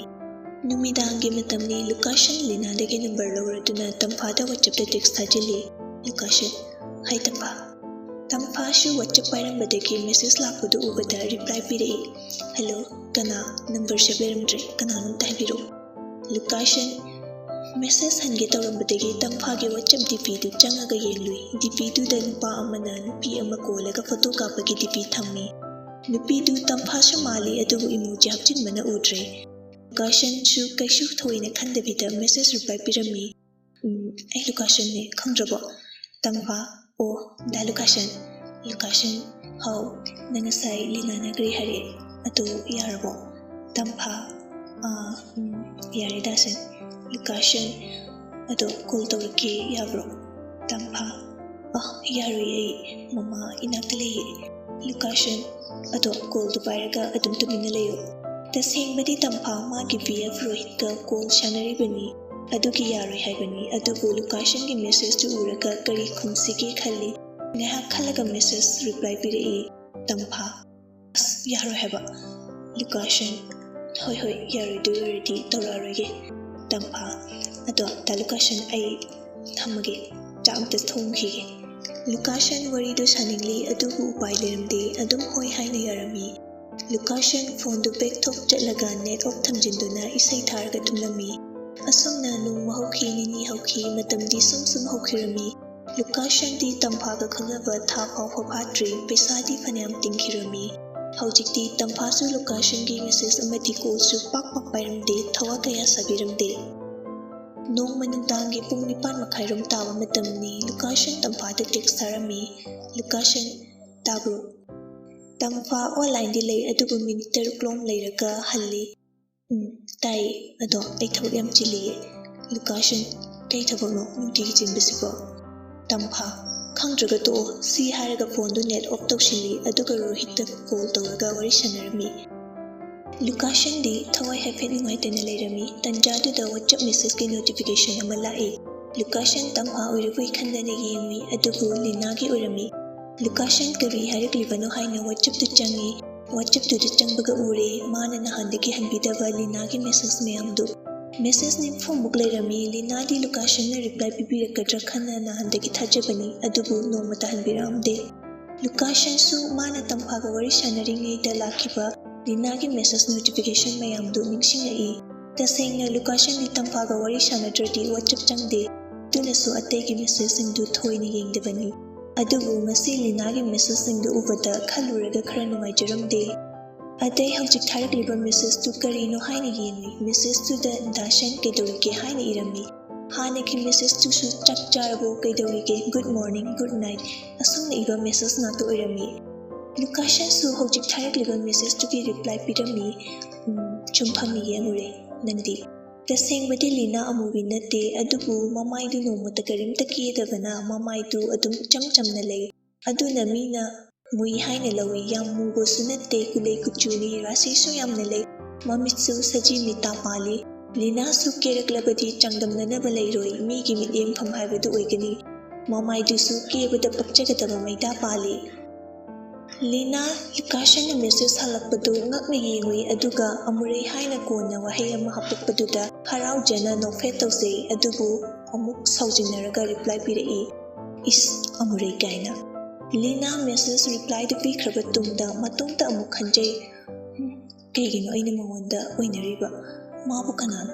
ꯅꯨꯃꯤꯗꯥꯡꯒꯤ ꯃꯇꯝꯅꯤ꯫ ꯂꯨꯀꯥꯁꯟ ꯂꯤꯅꯥꯗꯒꯤ ꯅꯝꯕꯔ ꯂꯧꯔꯗꯨꯅ ꯇꯝꯐꯥꯗ WhatsApp-ꯇ text ꯊꯥꯖꯤꯜꯂꯤ꯫ ꯂꯨꯀꯥꯁꯟ, "ꯍꯥꯏ ꯇꯝꯐꯥ"꯫ ꯇꯝꯐꯥꯁꯨ WhatsApp ꯄꯥꯏꯔꯝꯕꯗꯒꯤ message ꯂꯥꯛꯄꯗꯨ ꯎꯕꯗ reply ꯄꯤꯔꯛꯏ, "Hello, ꯀꯅꯥ? ꯅꯝꯕꯔ save ꯂꯩꯔꯝꯗ꯭ꯔꯦ, ꯀꯅꯥꯅꯣ ꯑꯝꯇ ꯍꯥꯏꯕꯤꯔꯛꯑꯣ"꯫ ꯂꯨꯀꯥꯁꯟ message ꯍꯟꯒꯦ ꯇꯧꯔꯝꯕꯗꯒꯤ ꯇꯝꯐꯥꯒꯤ WhatsApp DP-ꯗꯨ ꯆꯪꯉꯒ ꯌꯦꯡꯂꯨꯏ꯫ DP-ꯗꯨꯗ ꯅꯨꯄꯥ ꯑꯃꯅ ꯅꯨꯄꯤ ꯑꯃ ꯀꯣꯜꯂꯒ photo ꯀꯥꯞꯄꯒꯤ DP ꯊꯝꯃꯤ꯫ ꯅꯨꯄꯤꯗꯨ ꯇꯝꯐꯥꯁꯨ ꯃꯥꯜꯂꯤ, ꯑꯗꯨꯕꯨ emoji ꯍꯥꯞꯆꯤꯟꯕꯅ ꯎꯗ꯭ꯔꯦ꯫ ꯂꯨꯀꯥꯁꯟꯁꯨ ꯀꯩꯁꯨ ꯊꯣꯏꯅ ꯈꯟꯗꯕꯤꯗ message reply ꯄꯤꯔꯝꯃꯤ꯫ "ꯎꯝ, ꯑꯩ ꯂꯨꯀꯥꯁꯟꯅꯦ, ꯈꯪꯗ꯭ꯔꯕꯣ?" ꯇꯝꯐꯥ, "ꯑꯣ, ꯗꯥ ꯂꯨꯀꯥꯁꯟ"꯫ ꯂꯨꯀꯥꯁꯟ, "ꯍꯥꯎ, ꯅꯪ ꯉꯁꯥꯏ ꯂꯤꯅꯥꯅ ꯀꯔꯤ ꯍꯥꯏꯔꯛꯑꯦ? ꯑꯗꯨ ꯌꯥꯔꯕꯣ?" ꯇꯝꯐꯥ, "ꯑꯥ, ꯎꯝ, ꯌꯥꯔꯦ ꯗꯥꯁꯟ"꯫ ꯂꯨꯀꯥꯁꯟ, "ꯑꯗꯣ call ꯇꯧꯔꯛꯀꯦ ꯌꯥꯕ꯭ꯔꯣ?" ꯇꯝꯐꯥ, "ꯑ, ꯌꯥꯔꯣꯏꯌꯦ, ꯑꯩ ꯃꯃꯥ ꯏꯅꯥꯛꯇ ꯂꯩꯌꯦ"꯫ ꯂꯨꯀꯥꯁꯟ, "ꯑꯗꯣ call-ꯗꯨ ꯄꯥꯏꯔꯒ ꯑꯗꯨꯝ ꯇꯨꯃꯤꯟꯅ ꯂꯩꯌꯣ"꯫ ꯇꯁꯦꯡꯕꯗꯤ ꯇꯝꯐꯥ ꯃꯥꯒꯤ BF ꯔꯣꯍꯤꯠꯀ call ꯁꯥꯟꯅꯔꯤꯕꯅꯤ꯫ ꯑꯗꯨꯒꯤ ꯌꯥꯔꯣꯏ ꯍꯥꯏꯕꯅꯤ꯫ ꯑꯗꯨꯕꯨ ꯂꯨꯀꯥꯁꯟꯒꯤ messageꯇꯨ ꯎꯔꯒ ꯀꯔꯤ ꯈꯨꯝꯁꯤꯒꯦ ꯈꯜꯂꯤ꯫ ꯉꯥꯏꯍꯥꯛ ꯈꯜꯂꯒ message reply ꯄꯤꯔꯛꯏ꯫ ꯇꯝꯐꯥ, ꯑꯁ, ꯌꯥꯔꯣꯏ ꯍꯥꯏꯕ꯫ ꯂꯨꯀꯥꯁꯟ, ꯍꯣꯏ ꯍꯣꯏ, ꯌꯥꯔꯣꯏꯗꯣꯏ ꯑꯣꯏꯔꯗꯤ ꯇꯧꯔꯛꯑꯔꯣꯏꯒꯦ꯫ ꯇꯝꯐꯥ, ꯑꯗꯣ ꯗꯥ ꯂꯨꯀꯥꯁꯟ, ꯑꯩ ꯊꯝꯃꯒꯦ, ꯆꯥꯛ ꯑꯝꯇ ꯊꯣꯡꯈꯤꯒꯦ꯫ ꯂꯨꯀꯥꯁꯟ ꯋꯥꯔꯤꯗꯨ ꯁꯥꯅꯤꯡꯂꯤ, ꯑꯗꯨꯕꯨ ꯎꯄꯥꯏ ꯂꯩꯔꯝꯗꯦ, ꯑꯗꯨꯝ ꯍꯣꯏ ꯍꯥꯏꯅ ꯌꯥꯔꯝꯃꯤ꯫ ꯂꯨꯀꯥꯁꯟ phoneꯗꯨ bag top ꯆꯠꯂꯒ net off ꯊꯝꯖꯤꯟꯗꯨꯅ ꯏꯁꯩ ꯊꯥꯔꯒ ꯇꯨꯝꯂꯝꯃꯤ꯫ ꯑꯁꯨꯝꯅ ꯅꯣꯡꯃ ꯍꯧꯈꯤ, ꯅꯤꯅꯤ ꯍꯧꯈꯤ, ꯃꯇꯝꯗꯤ ꯁꯨꯝ ꯁꯨꯝ ꯍꯧꯈꯤꯔꯝꯃꯤ꯫ ꯂꯨꯀꯥꯁꯟꯗꯤ ꯇꯝꯐꯥꯒ ꯈꯪꯅꯕ ꯊꯥ ꯐꯥꯎꯕ ꯐꯥꯗ꯭ꯔꯤ, ꯄꯩꯁꯥꯗꯤ ꯐꯅꯌꯥꯝ ꯇꯤꯡꯈꯤꯔꯝꯃꯤ꯫ ꯍꯧꯖꯤꯛꯇꯤ ꯇꯝꯐꯥꯁꯨ ꯂꯨꯀꯥꯁꯟꯒꯤ message ꯑꯃꯗꯤ callꯁꯨ ꯄꯥꯛ ꯄꯥꯛ ꯄꯥꯏꯔꯝꯗꯦ, ꯊꯋꯥ ꯀꯌꯥ ꯁꯥꯕꯤꯔꯝꯗꯦ꯫ ꯅꯣꯡꯃ ꯅꯨꯡꯗꯥꯡꯒꯤ ꯄꯨꯡ ꯅꯤꯄꯥꯟ ꯃꯈꯥꯏꯔꯣꯝ ꯇꯥꯕ ꯃꯇꯝꯅꯤ꯫ ꯂꯨꯀꯥꯁꯟ ꯇꯝꯐꯥꯗ text ꯊꯥꯔꯝꯃꯤ꯫ ꯂꯨꯀꯥꯁꯟ, ꯇꯥꯕ꯭ꯔꯣ? ꯇꯝꯐꯥ onlineꯗꯤ ꯂꯩ, ꯑꯗꯨꯕꯨ minute ꯇꯔꯨꯛ ꯂꯣꯝ ꯂꯩꯔꯒ ꯍꯜꯂꯤ꯫ ꯎꯝ, ꯇꯥꯏ꯫ ꯑꯗꯣ ꯑꯩ ꯊꯕꯛ ꯌꯥꯝ ꯆꯤꯜꯂꯤꯌꯦ꯫ ꯂꯨꯀꯥꯁꯟ, ꯀꯩ ꯊꯕꯛꯅꯣ ꯅꯨꯡꯇꯤꯒꯤ ꯆꯤꯟꯕꯁꯤꯕꯣ? ꯇꯝꯐꯥ, ꯈꯪꯗ꯭ꯔꯒ ꯇꯣꯛꯑꯣ꯫ ꯁꯤ ꯍꯥꯏꯔꯒ phoneꯗꯨ net off ꯇꯧꯁꯤꯜꯂꯤ, ꯑꯗꯨꯒ ꯔꯣꯍꯤꯠꯇ call ꯇꯧꯔꯒ ꯋꯥꯔꯤ ꯁꯥꯟꯅꯔꯝꯃꯤ꯫ ꯂꯨꯀꯥꯁꯟꯗꯤ ꯊꯋꯥꯏ ꯍꯥꯏꯐꯦꯠ ꯅꯨꯡꯉꯥꯏꯇꯅ ꯂꯩꯔꯝꯃꯤ꯫ ꯇꯟꯖꯥꯗꯨꯗ WhatsApp messageꯀꯤ notification ꯑꯃ ꯂꯥꯛꯏ꯫ ꯂꯨꯀꯥꯁꯟ ꯇꯝꯐꯥ ꯑꯣꯏꯔꯕꯣꯏ ꯈꯟꯗꯅ ꯌꯦꯡꯉꯨꯏ, ꯑꯗꯨꯕꯨ ꯂꯤꯅꯥꯒꯤ ꯑꯣꯏꯔꯝꯃꯤ꯫ ꯂꯨꯀꯥꯁꯟ ꯀꯔꯤ ꯍꯥꯏꯔꯛꯂꯤꯕꯅꯣ ꯍꯥꯏꯅ WhatsAppꯇꯨ ꯆꯪꯉꯤ꯫ WhatsAppꯇꯨꯗ ꯆꯪꯕꯒ ꯎꯔꯦ, ꯃꯥꯅ ꯅꯍꯥꯟꯗꯒꯤ ꯍꯟꯕꯤꯗꯕ ꯂꯤꯅꯥꯒꯤ message ꯃꯌꯥꯝꯗꯨ꯫ Message ꯅꯤꯐꯨꯃꯨꯛ ꯂꯩꯔꯝꯃꯤ꯫ ꯂꯤꯅꯥꯗꯤ ꯂꯨꯀꯥꯁꯟꯅ reply ꯄꯤꯕꯤꯔꯛꯀꯗ꯭ꯔꯥ ꯈꯟꯅ ꯅꯍꯥꯟꯗꯒꯤ ꯊꯥꯖꯕꯅꯤ, ꯑꯗꯨꯕꯨ ꯅꯣꯡꯃꯇ ꯍꯟꯕꯤꯔꯛꯑꯝꯗꯦ꯫ ꯂꯨꯀꯥꯁꯟꯁꯨ ꯃꯥꯅ ꯇꯝꯐꯥꯒ ꯋꯥꯔꯤ ꯁꯥꯟꯅꯔꯤꯉꯩꯗ ꯂꯥꯛꯈꯤꯕ ꯂꯤꯅꯥꯒꯤ message notification ꯃꯌꯥꯝꯗꯨ ꯅꯤꯡꯁꯤꯡꯂꯛꯏ꯫ ꯇꯁꯦꯡꯅ ꯂꯨꯀꯥꯁꯟꯗꯤ ꯇꯝꯐꯥꯒ ꯋꯥꯔꯤ ꯁꯥꯟꯅꯗ꯭ꯔꯗꯤ WhatsApp ꯆꯪꯗꯦ, ꯑꯗꯨꯅꯁꯨ ꯑꯇꯩꯒꯤ messageꯁꯤꯡꯗꯨ ꯊꯣꯏꯅ ꯌꯦꯡꯗꯕꯅꯤ꯫ ꯑꯗꯨꯕꯨ ꯉꯁꯤ ꯂꯤꯅꯥꯒꯤ messageꯁꯤꯡꯗꯨ ꯎꯕꯗ ꯈꯜꯂꯨꯔꯒ ꯈꯔ ꯅꯨꯡꯉꯥꯏꯖꯔꯝꯗꯦ꯫ ꯑꯗꯩ ꯍꯧꯖꯤꯛ ꯊꯥꯔꯛꯂꯤꯕ messageꯇꯨ ꯀꯔꯤꯅꯣ ꯍꯥꯏꯅ ꯌꯦꯡꯂꯤ꯫ Messageꯇꯨꯗ ꯗꯥꯁꯟ ꯀꯩꯗꯧꯔꯤꯒꯦ ꯍꯥꯏꯅ ꯏꯔꯝꯃꯤ꯫ ꯍꯥꯟꯅꯒꯤ messageꯇꯨꯁꯨ ꯆꯥꯛ ꯆꯥꯔꯕꯣ, ꯀꯩꯗꯧꯔꯤꯒꯦ, good morning, good night ꯑꯁꯨꯝꯅ ꯏꯕ message ꯉꯥꯛꯇ ꯑꯣꯏꯔꯝꯃꯤ꯫ ꯂꯨꯀꯥꯁꯟꯁꯨ ꯍꯧꯖꯤꯛ ꯊꯥꯔꯛꯂꯤꯕ messageꯇꯨꯒꯤ reply ꯄꯤꯔꯝꯃꯤ꯫ "ꯎꯝ, ꯁꯨꯝ ꯐꯝꯃꯤ, ꯌꯦꯡꯉꯨꯔꯦ꯫ ꯅꯪꯗꯤ?" ꯇꯁꯦꯡꯕꯗꯤ ꯂꯤꯅꯥ ꯑꯃꯨꯕꯤ ꯅꯠꯇꯦ, ꯑꯗꯨꯕꯨ ꯃꯃꯥꯏꯗꯨ ꯅꯣꯡꯃꯇ ꯀꯔꯤꯝꯇ ꯀꯦꯗꯕꯅ ꯃꯃꯥꯏꯗꯨ ꯑꯗꯨꯝ ꯏꯆꯝ ꯆꯝꯅ ꯂꯩ꯫ ꯑꯗꯨꯅ ꯃꯤꯅ ꯃꯨꯏ ꯍꯥꯏꯅ ꯂꯧꯏ꯫ ꯌꯥꯝ ꯃꯨꯕꯁꯨ ꯅꯠꯇꯦ, ꯀꯨꯂꯩ ꯀꯨꯆꯨꯅꯤ, ꯔꯥꯁꯤꯁꯨ ꯌꯥꯝꯅ ꯂꯩ꯫ ꯃꯃꯤꯠꯁꯨ ꯁꯖꯤ ꯃꯤꯠꯇ ꯄꯥꯜꯂꯤ꯫ ꯂꯤꯅꯥꯁꯨ ꯀꯦꯔꯛꯂꯕꯗꯤ ꯆꯥꯡꯗꯝꯅꯅꯕ ꯂꯩꯔꯣꯏ, ꯃꯤꯒꯤ ꯃꯤꯠꯌꯦꯡꯐꯝ ꯍꯥꯏꯕꯗꯨ ꯑꯣꯏꯒꯅꯤ꯫ ꯃꯃꯥꯏꯗꯨꯁꯨ ꯀꯦꯕꯗ ꯄꯛꯆꯒꯗꯕ ꯃꯩꯗꯥ ꯄꯥꯜꯂꯤ꯫ ꯂꯤꯅꯥ ꯂꯨꯀꯥꯁꯟꯅ ꯃꯦꯁꯦꯖ ꯍꯜꯂꯛꯄꯗꯨ ꯉꯛꯅ ꯌꯦꯡꯂꯨꯏ, ꯑꯗꯨꯒ ꯑꯃꯨꯔꯩ ꯍꯥꯏꯅ ꯀꯣꯟꯅ ꯋꯥꯍꯩ ꯑꯃ ꯍꯥꯞꯂꯛꯄꯗꯨꯗ ꯍꯔꯥꯎꯖꯅ ꯅꯣꯛꯐꯦꯠ ꯇꯧꯖꯩ, ꯑꯗꯨꯕꯨ ꯑꯃꯨꯛ ꯁꯥꯎꯖꯤꯟꯅꯔꯒ ꯔꯤꯄ꯭ꯂꯥꯏ ꯄꯤꯔꯛꯏ, "ꯏꯁ, ꯑꯃꯨꯔꯩ" ꯀꯥꯏꯅ꯫ ꯂꯤꯅꯥ ꯃꯦꯁꯦꯖ ꯔꯤꯄ꯭ꯂꯥꯏꯗꯨ ꯄꯤꯈ꯭ꯔꯕ ꯇꯨꯡꯗ ꯃꯇꯣꯝꯇ ꯑꯃꯨꯛ ꯈꯟꯖꯩ, "ꯎꯝ, ꯀꯩꯒꯤꯅꯣ ꯑꯩꯅ ꯃꯉꯣꯟꯗ ꯑꯣꯏꯅꯔꯤꯕ? ꯃꯥꯕꯨ ꯀꯅꯥꯅꯣ?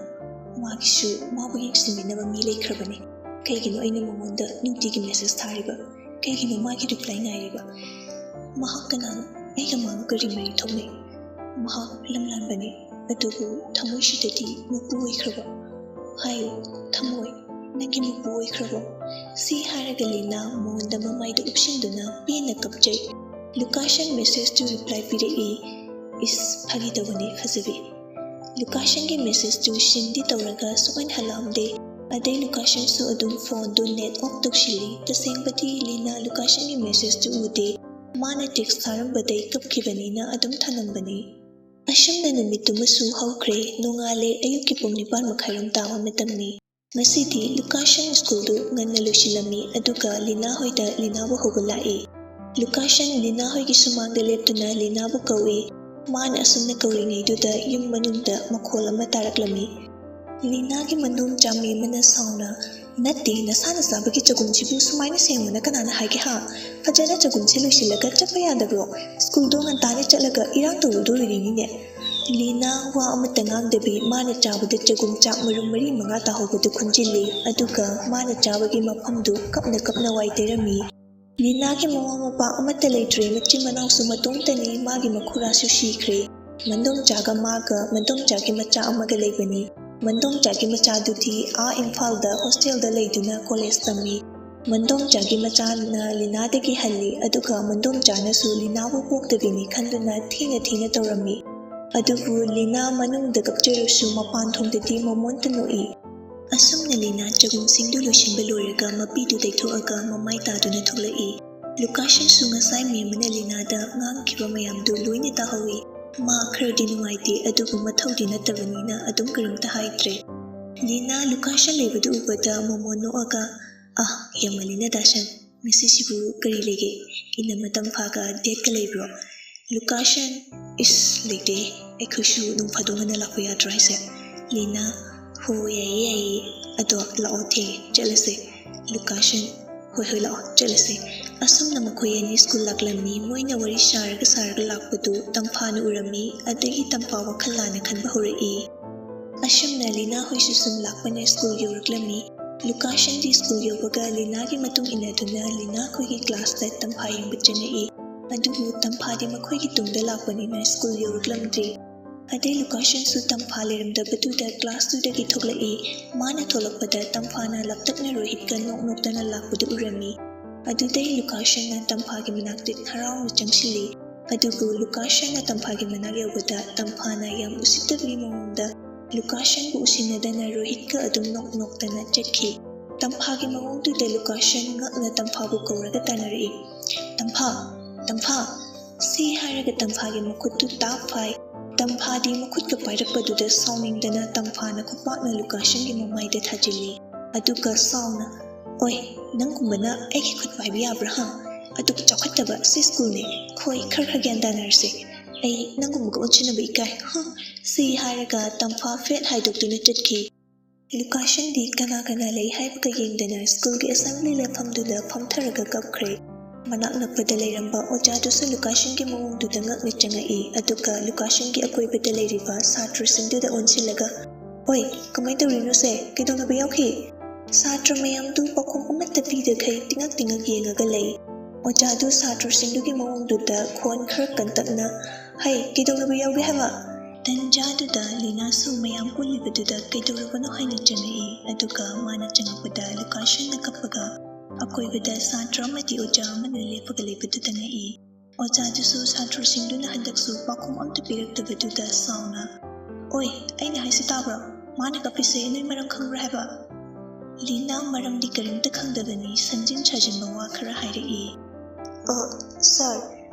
ꯃꯥꯒꯤꯁꯨ ꯃꯥꯕꯨ ꯌꯦꯡꯁꯤꯟꯕꯤꯅꯕ ꯃꯤ ꯂꯩꯈ꯭ꯔꯕꯅꯤ꯫ ꯀꯩꯒꯤꯅꯣ ꯑꯩꯅ ꯃꯉꯣꯟꯗ ꯅꯨꯡꯇꯤꯒꯤ ꯃꯦꯁꯦꯖ ꯊꯥꯔꯤꯕ? ꯀꯩꯒꯤꯅꯣ ꯃꯥꯒꯤ ꯔꯤꯄ꯭ꯂꯥꯏ ꯉꯥꯏꯔꯤꯕ? ꯃꯍꯥꯛ ꯀꯅꯥꯅꯣ? ꯑꯩꯒ ꯃꯥꯒ ꯀꯔꯤ ꯃꯔꯤ ꯊꯣꯛꯅꯩ? ꯃꯍꯥꯛ ꯂꯝꯂꯥꯟꯕꯅꯤ, ꯑꯗꯨꯕꯨ ꯊꯃꯣꯏꯁꯤꯗꯗꯤ ꯃꯄꯨ ꯑꯣꯏꯈ꯭ꯔꯕ꯫ ꯍꯥꯏꯌꯨ, ꯊꯃꯣꯏ, ꯅꯪꯒꯤ ꯃꯄꯨ ꯑꯣꯏꯈ꯭ꯔꯕꯣ?" ꯁꯤ ꯍꯥꯏꯔꯒ ꯂꯤꯅꯥ ꯃꯉꯣꯟꯗ ꯃꯃꯥꯏꯗ ꯎꯞꯁꯤꯟꯗꯨꯅ ꯄꯦꯟꯅ ꯀꯞꯆꯩ꯫ ꯂꯨꯀꯥꯁꯟ ꯃꯦꯁꯦꯖꯇꯨ ꯔꯤꯄ꯭ꯂꯥꯏ ꯄꯤꯔꯛꯏ, "ꯏꯁ, ꯐꯥꯒꯤ ꯇꯧꯕꯅꯤ, ꯐꯖꯕꯤ"꯫ ꯂꯨꯀꯥꯁꯟꯒꯤ ꯃꯦꯁꯦꯖꯇꯨ ꯁꯤꯟꯗꯤ ꯇꯧꯔꯒ ꯁꯨꯛꯍꯟ ꯍꯜꯂꯛꯑꯝꯗꯦ꯫ ꯑꯗꯩ ꯂꯨꯀꯥꯁꯟꯁꯨ ꯑꯗꯨꯝ ꯐꯣꯟꯗꯨ ꯅꯦꯠ ꯑꯣꯐ ꯇꯧꯁꯤꯜꯂꯤ꯫ ꯇꯁꯦꯡꯕꯗꯤ ꯂꯤꯅꯥ ꯂꯨꯀꯥꯁꯟꯒꯤ ꯃꯦꯁꯦꯖꯇꯨ ꯎꯗꯦ꯫ ꯃꯥꯅ ꯇꯦꯛꯁ ꯊꯥꯔꯝꯕꯗꯩ ꯀꯞꯈꯤꯕꯅꯤꯅ ꯑꯗꯨꯝ ꯊꯅꯝꯕꯅꯤ꯫ ꯑꯁꯨꯝꯅ ꯅꯨꯃꯤꯠꯇꯨꯃꯁꯨ ꯍꯧꯈ꯭ꯔꯦ꯫ ꯅꯣꯡꯉꯥꯜꯂꯦ, ꯑꯌꯨꯛꯀꯤ ꯄꯨꯡ ꯅꯤꯄꯥꯟ ꯃꯈꯥꯏꯔꯣꯝ ꯇꯥꯕ ꯃꯇꯝꯅꯤ꯫ ꯉꯁꯤꯗꯤ ꯂꯨꯀꯥꯁꯟ ꯁ꯭ꯀꯨꯜꯗꯨ ꯉꯟꯅ ꯂꯣꯏꯁꯤꯜꯂꯝꯃꯤ, ꯑꯗꯨꯒ ꯂꯤꯅꯥ ꯍꯣꯏꯗ ꯂꯤꯅꯥꯕꯨ ꯍꯧꯕ ꯂꯥꯛꯏ꯫ ꯂꯨꯀꯥꯁꯟ ꯂꯤꯅꯥ ꯍꯣꯏꯒꯤ ꯁꯨꯃꯥꯡꯗ ꯂꯦꯞꯇꯨꯅ ꯂꯤꯅꯥꯕꯨ ꯀꯧꯏ꯫ ꯃꯥꯅ ꯑꯁꯨꯝꯅ ꯀꯧꯔꯤꯉꯩꯗꯨꯗ ꯌꯨꯝ ꯃꯅꯨꯡꯗ ꯃꯈꯣꯜ ꯑꯃ ꯇꯥꯔꯛꯂꯝꯃꯤ꯫ ꯂꯤꯅꯥꯒꯤ ꯃꯅꯣꯝꯆꯥ ꯃꯦꯝꯃꯅ ꯁꯥꯎꯅ, "ꯅꯠꯇꯦ, ꯅꯁꯥꯅ ꯆꯥꯕꯒꯤ ꯆꯒꯨꯝꯁꯤꯕꯨ ꯁꯨꯃꯥꯏꯅ ꯁꯦꯡꯉꯣꯅ ꯀꯅꯥꯅ ꯍꯥꯏꯒꯦ ꯍꯥ? ꯐꯖꯅ ꯆꯒꯨꯝꯁꯦ ꯂꯣꯏꯁꯤꯜꯂꯒ ꯆꯠꯄ ꯌꯥꯗꯕ꯭ꯔꯣ? ꯁ꯭ꯀꯨꯜꯗꯣ ꯉꯟꯇꯥꯅ ꯆꯠꯂꯒ ꯏꯔꯥꯡ ꯇꯧꯔꯨꯗꯣꯔꯤꯅꯤꯅꯦ"꯫ ꯂꯤꯅꯥ ꯋꯥ ꯑꯃꯠꯇ ꯉꯥꯡꯗꯕꯤ ꯃꯥꯅ ꯆꯥꯕꯗ ꯆꯒꯨꯝ ꯆꯥꯛ ꯃꯔꯨꯝ ꯃꯔꯤ ꯃꯉꯥ ꯇꯥꯍꯧꯕꯗꯨ ꯈꯨꯟꯖꯤꯜꯂꯤ, ꯑꯗꯨꯒ ꯃꯥꯅ ꯆꯥꯕꯒꯤ ꯃꯐꯝꯗꯨ ꯀꯞꯅ ꯀꯞꯅ ꯋꯥꯏ ꯇꯩꯔꯝꯃꯤ꯫ ꯂꯤꯅꯥꯒꯤ ꯃꯃꯥ ꯃꯄꯥ ꯑꯃꯠꯇ ꯂꯩꯇ꯭ꯔꯦ, ꯃꯆꯤꯟ ꯃꯅꯥꯎꯁꯨ ꯃꯇꯣꯝꯇꯅꯤ, ꯃꯥꯒꯤ ꯃꯈꯨꯔꯥꯁꯨ ꯁꯤꯈ꯭ꯔꯦ꯫ ꯃꯟꯗꯣꯝꯆꯥꯒ ꯃꯥꯒ ꯃꯟꯗꯣꯝꯆꯥꯒꯤ ꯃꯆꯥ ꯑꯃꯒ ꯂꯩꯕꯅꯤ꯫ ꯃꯟꯗꯣꯝꯆꯥꯒꯤ ꯃꯆꯥꯗꯨꯗꯤ ꯑꯥ ꯏꯝꯐꯥꯜꯗ ꯍꯣꯁꯇꯦꯜꯗ ꯂꯩꯗꯨꯅ ꯀꯣꯂꯦꯖ ꯇꯝꯃꯤ꯫ ꯃꯟꯗꯣꯝꯆꯥꯒꯤ ꯃꯆꯥꯅ ꯂꯤꯅꯥꯗꯒꯤ ꯍꯜꯂꯤ, ꯑꯗꯨꯒ ꯃꯟꯗꯣꯝꯆꯥꯅꯁꯨ ꯂꯤꯅꯥꯕꯨ ꯄꯣꯛꯇꯕꯤꯅꯤ ꯈꯟꯗꯨꯅ ꯊꯤꯅ ꯊꯤꯅ ꯇꯧꯔꯝꯃꯤ꯫ ꯑꯗꯨꯕꯨ ꯂꯤꯅꯥ ꯃꯅꯨꯡꯗ ꯀꯞꯆꯔꯁꯨ ꯃꯄꯥꯟ ꯊꯣꯡꯗꯗꯤ ꯃꯃꯣꯟꯇ ꯅꯣꯛꯏ꯫ ꯑꯁꯨꯝꯅ ꯂꯤꯅꯥ ꯆꯒꯨꯝꯁꯤꯡꯗꯨ ꯂꯣꯏꯁꯤꯟꯕ ꯂꯣꯏꯔꯒ ꯃꯄꯤꯗꯨ ꯇꯩꯊꯣꯛꯑꯒ ꯃꯃꯥꯏ ꯇꯥꯗꯨꯅ ꯊꯣꯛꯂꯛꯏ꯫ ꯂꯨꯀꯥꯁꯟꯁꯨ ꯉꯁꯥꯏ ꯃꯦꯝꯃꯅ ꯂꯤꯅꯥꯗ ꯉꯥꯡꯈꯤꯕ ꯃꯌꯥꯝꯗꯨ ꯂꯣꯏꯅ ꯇꯥꯍꯧꯏ꯫ ꯃꯥ ꯈꯔꯗꯤ ꯅꯨꯡꯉꯥꯏꯇꯦ, ꯑꯗꯨꯕꯨ ꯃꯊꯧꯗꯤ ꯅꯠꯇꯕꯅꯤꯅ ꯑꯗꯨꯝ ꯀꯔꯤꯝꯇ ꯍꯥꯏꯗ꯭ꯔꯦ꯫ ꯂꯤꯅꯥ ꯂꯨꯀꯥꯁꯟ ꯂꯩꯕꯗꯨ ꯎꯕꯗ ꯃꯣꯃꯣꯟ ꯅꯣꯛꯑꯒ, "ꯑꯥ, ꯌꯥꯝꯃꯜꯂꯤꯅ ꯗꯥꯁꯟ, ꯉꯁꯤꯁꯤꯕꯨ ꯀꯔꯤ ꯂꯩꯒꯦ? ꯏꯅꯝꯃ ꯇꯝꯐꯥꯒ ꯗꯦꯠꯀ ꯂꯩꯕ꯭ꯔꯣ?" ꯂꯨꯀꯥꯁꯟ, "ꯏꯁ, ꯂꯩꯇꯦ, ꯑꯩꯈꯣꯏꯁꯨ ꯅꯣꯡ ꯐꯥꯗꯣꯛ ꯉꯟꯅ ꯂꯥꯛꯄ ꯌꯥꯗ꯭ꯔꯣ ꯍꯥꯏꯁꯦ?" ꯂꯤꯅꯥ, "ꯍꯣ, ꯌꯥꯏꯌꯦ ꯌꯥꯏꯌꯦ, ꯑꯗꯣ ꯂꯥꯛꯑꯣ, ꯊꯦꯡꯉꯦ, ꯆꯠꯂꯁꯦ꯫" ꯂꯨꯀꯥꯁꯟ, "ꯍꯣꯏ ꯍꯣꯏ, ꯂꯥꯛꯑꯣ, ꯆꯠꯂꯁꯦ꯫" ꯑꯁꯨꯝꯅ ꯃꯈꯣꯏ ꯑꯅꯤ ꯁ꯭ꯀꯨꯜ ꯂꯥꯛꯂꯝꯃꯤ꯫ ꯃꯣꯏꯅ ꯋꯥꯔꯤ ꯁꯥꯔꯒ ꯁꯥꯔꯒ ꯂꯥꯛꯄꯗꯨ ꯇꯝꯐꯥꯅ ꯎꯔꯝꯃꯤ꯫ ꯑꯗꯒꯤ ꯇꯝꯐꯥ ꯋꯥꯈꯜ ꯂꯥꯟꯅ ꯈꯟꯕ ꯍꯧꯔꯛꯏ꯫ ꯑꯁꯨꯝꯅ ꯂꯤꯅꯥ ꯍꯣꯏꯁꯨ ꯁꯨꯝ ꯂꯥꯛꯄꯅ ꯁ꯭ꯀꯨꯜ ꯌꯧꯔꯛꯂꯝꯃꯤ꯫ ꯂꯨꯀꯥꯁꯟꯗꯤ ꯁ꯭ꯀꯨꯜ ꯌꯧꯕꯒ ꯂꯤꯅꯥꯒꯤ ꯃꯇꯨꯡ ꯏꯟꯅꯗꯨꯅ ꯂꯤꯅꯥ ꯈꯣꯏꯒꯤ ꯀ꯭ꯂꯥꯁꯇ ꯇꯝꯐꯥ ꯌꯦꯡꯕ ꯆꯪꯉꯛꯏ꯫ ꯑꯗꯨꯕꯨ ꯇꯝꯐꯥꯗꯤ ꯃꯈꯣꯏꯒꯤ ꯇꯨꯡꯗ ꯂꯥꯛꯄꯅꯤꯅ ꯁ꯭ꯀꯨꯜ ꯌꯧꯔꯛꯂꯝꯗ꯭ꯔꯤ꯫ ꯑꯗꯩ ꯂꯨꯀꯥꯁꯟꯁꯨ ꯇꯝꯐꯥ ꯂꯩꯔꯝꯗꯕꯗꯨꯗ ꯀ꯭ꯂꯥꯁꯇꯨꯗꯒꯤ ꯊꯣꯛꯂꯛꯏ꯫ ꯃꯥꯅ ꯊꯣꯛꯂꯛꯄꯗ ꯇꯝꯐꯥꯅ ꯂꯞꯇꯛꯅ ꯔꯣꯍꯤꯠꯀ ꯅꯣꯛ ꯅꯣꯛꯇꯅ ꯂꯥꯛꯄꯗꯨ ꯎꯔꯝꯃꯤ꯫ ꯑꯗꯨꯗꯩ ꯂꯨꯀꯥꯁꯟꯅ ꯇꯝꯐꯥꯒꯤ ꯃꯅꯥꯛꯇ ꯍꯔꯥꯎꯅ ꯆꯪꯁꯤꯜꯂꯤ꯫ ꯑꯗꯨꯕꯨ ꯂꯨꯀꯥꯁꯟꯅ ꯇꯝꯐꯥꯒꯤ ꯃꯅꯥꯛ ꯌꯧꯕꯗ ꯇꯝꯐꯥꯅ ꯌꯥꯝ ꯎꯁꯤꯠꯇꯕꯒꯤ ꯃꯑꯣꯡꯗ ꯂꯨꯀꯥꯁꯟꯕꯨ ꯎꯁꯤꯟꯅꯗꯅ ꯔꯣꯍꯤꯠꯀ ꯑꯗꯨꯝ ꯅꯣꯛ ꯅꯣꯛꯇꯅ ꯆꯠꯈꯤ꯫ ꯇꯝꯐꯥꯒꯤ ꯃꯑꯣꯡꯗꯨꯗ ꯂꯨꯀꯥꯁꯟ ꯉꯛꯅ ꯇꯝꯐꯥꯕꯨ ꯀꯧꯔꯒ ꯇꯥꯟꯅꯔꯛꯏ꯫ "ꯇꯝꯐꯥ! ꯇꯝꯐꯥ!" ꯁꯤ ꯍꯥꯏꯔꯒ ꯇꯝꯐꯥꯒꯤ ꯃꯈꯨꯠꯇꯨ ꯇꯥꯞ ꯐꯥꯏ꯫ ꯇꯝꯐꯥꯗꯤ ꯃꯈꯨꯠꯀ ꯄꯥꯏꯔꯛꯄꯗꯨꯗ ꯁꯥꯎꯅꯤꯡꯗꯅ ꯇꯝꯐꯥꯅ ꯈꯨꯄꯥꯛꯅ ꯂꯨꯀꯥꯁꯟꯒꯤ ꯃꯃꯥꯏꯗ ꯊꯥꯖꯤꯜꯂꯤ꯫ ꯑꯗꯨꯒ ꯁꯥꯎꯅ, "ꯑꯣꯏ, ꯅꯪꯒꯨꯝꯕꯅ ꯑꯩꯒꯤ ꯈꯨꯠ ꯄꯥꯏꯕ ꯌꯥꯕ꯭ꯔꯥ, ꯍꯥ? ꯑꯗꯨꯛ ꯆꯥꯎꯈꯠꯇꯕ ꯁꯤ ꯁ꯭ꯀꯨꯜꯅꯦ꯫ ꯈꯣꯏ, ꯈꯔ ꯈꯔ ꯒ꯭ꯌꯥꯟ ꯇꯥꯅꯔꯁꯦ꯫ ꯑꯩ ꯅꯪꯒꯨꯝꯕꯒ ꯑꯣꯟꯁꯤꯟꯅꯕ ꯏꯀꯥꯏ, ꯍ!" ꯁꯤ ꯍꯥꯏꯔꯒ ꯇꯝꯐꯥ ꯐꯦꯠ ꯍꯥꯏꯗꯣꯛꯇꯨꯅ ꯆꯠꯈꯤ꯫ ꯂꯨꯀꯥꯁꯟꯗꯤ ꯀꯅꯥ ꯀꯅꯥ ꯂꯩ ꯍꯥꯏꯕꯒ ꯌꯦꯡꯗꯅ ꯁ꯭ꯀꯨꯜꯒꯤ ꯑꯦꯁꯦꯝꯕ꯭ꯂꯤ ꯂꯦꯞꯐꯝꯗꯨꯗ ꯐꯝꯊꯔꯒ ꯀꯞꯈ꯭ꯔꯦ꯫ ꯃꯅꯥꯛ ꯅꯛꯄꯗ ꯂꯩꯔꯝꯕ ꯑꯣꯖꯥꯗꯨꯁꯨ ꯂꯨꯀꯥꯁꯟꯒꯤ ꯃꯑꯣꯡꯗꯨꯗ ꯉꯛꯅ ꯆꯪꯉꯛꯏ, ꯑꯗꯨꯒ ꯂꯨꯀꯥꯁꯟꯒꯤ ꯑꯀꯣꯏꯕꯗ ꯂꯩꯔꯤꯕ ꯁꯥꯇ꯭ꯔꯁꯤꯡꯗꯨꯗ ꯑꯣꯟꯁꯤꯜꯂꯒ, "ꯑꯣꯏ, ꯀꯃꯥꯏ ꯇꯧꯔꯤꯅꯣꯁꯦ? ꯀꯩꯗꯧꯅꯕ ꯌꯥꯎꯈꯤ?" ꯁꯥꯇ꯭ꯔ ꯃꯌꯥꯝꯗꯨ ꯄꯥꯎꯈꯨꯝ ꯑꯃꯠꯇ ꯄꯤꯗꯈꯩ ꯇꯤꯉꯛ ꯇꯤꯉꯛ ꯌꯦꯡꯉꯒ ꯂꯩ꯫ ꯑꯣꯖꯥꯗꯨ ꯁꯥꯇ꯭ꯔꯁꯤꯡꯗꯨꯒꯤ ꯃꯑꯣꯡꯗꯨꯗ ꯈꯣꯟ ꯈꯔ ꯀꯟꯇꯛꯅ, "ꯍꯩ, ꯀꯩꯗꯧꯅꯕ ꯌꯥꯎꯒꯦ ꯍꯥꯏꯕ?" ꯇꯟꯖꯥꯗꯨꯗ ꯂꯤꯅꯥꯁꯨ ꯃꯌꯥꯝ ꯄꯨꯜꯂꯤꯕꯗꯨꯗ ꯀꯩꯗꯧꯔꯕꯅꯣ ꯍꯥꯏꯅ ꯆꯪꯉꯛꯏ꯫ ꯑꯗꯨꯒ ꯃꯥꯅ ꯆꯪꯉꯛꯄꯗ ꯂꯨꯀꯥꯁꯟꯅ ꯀꯞꯄꯒ ꯑꯀꯣꯏꯕꯗ ꯁꯥꯇ꯭ꯔ ꯑꯃꯗꯤ ꯑꯣꯖꯥ ꯑꯃꯅ ꯂꯦꯞꯄꯒ ꯂꯩꯕꯗꯨꯗ ꯉꯛꯏ꯫ ꯑꯣꯖꯥꯗꯨꯁꯨ ꯁꯥꯇ꯭ꯔꯁꯤꯡꯗꯨꯅ ꯍꯟꯗꯛꯁꯨ ꯄꯥꯎꯈꯨꯝ ꯑꯝꯇ ꯄꯤꯔꯛꯇꯕꯗꯨꯗ ꯁꯥꯎꯅ, "ꯑꯣꯏ, ꯑꯩꯅ ꯍꯥꯏꯁꯤ ꯇꯥꯕ꯭ꯔꯣ? ꯃꯥꯅ ꯀꯞꯄꯤꯁꯦ ꯅꯣꯏ ꯃꯔꯝ ꯈꯪꯕ꯭ꯔꯥ ꯍꯥꯏꯕ?" ꯂꯤꯅꯥ ꯃꯔꯝꯗꯤ ꯀꯔꯤꯝꯇ ꯈꯪꯗꯕꯅꯤ, ꯁꯪꯖꯤꯟ ꯁꯥꯖꯤꯟꯕ ꯋꯥ ꯈꯔ ꯍꯥꯏꯔꯛꯏ꯫ "ꯑ, ꯁꯥꯔ,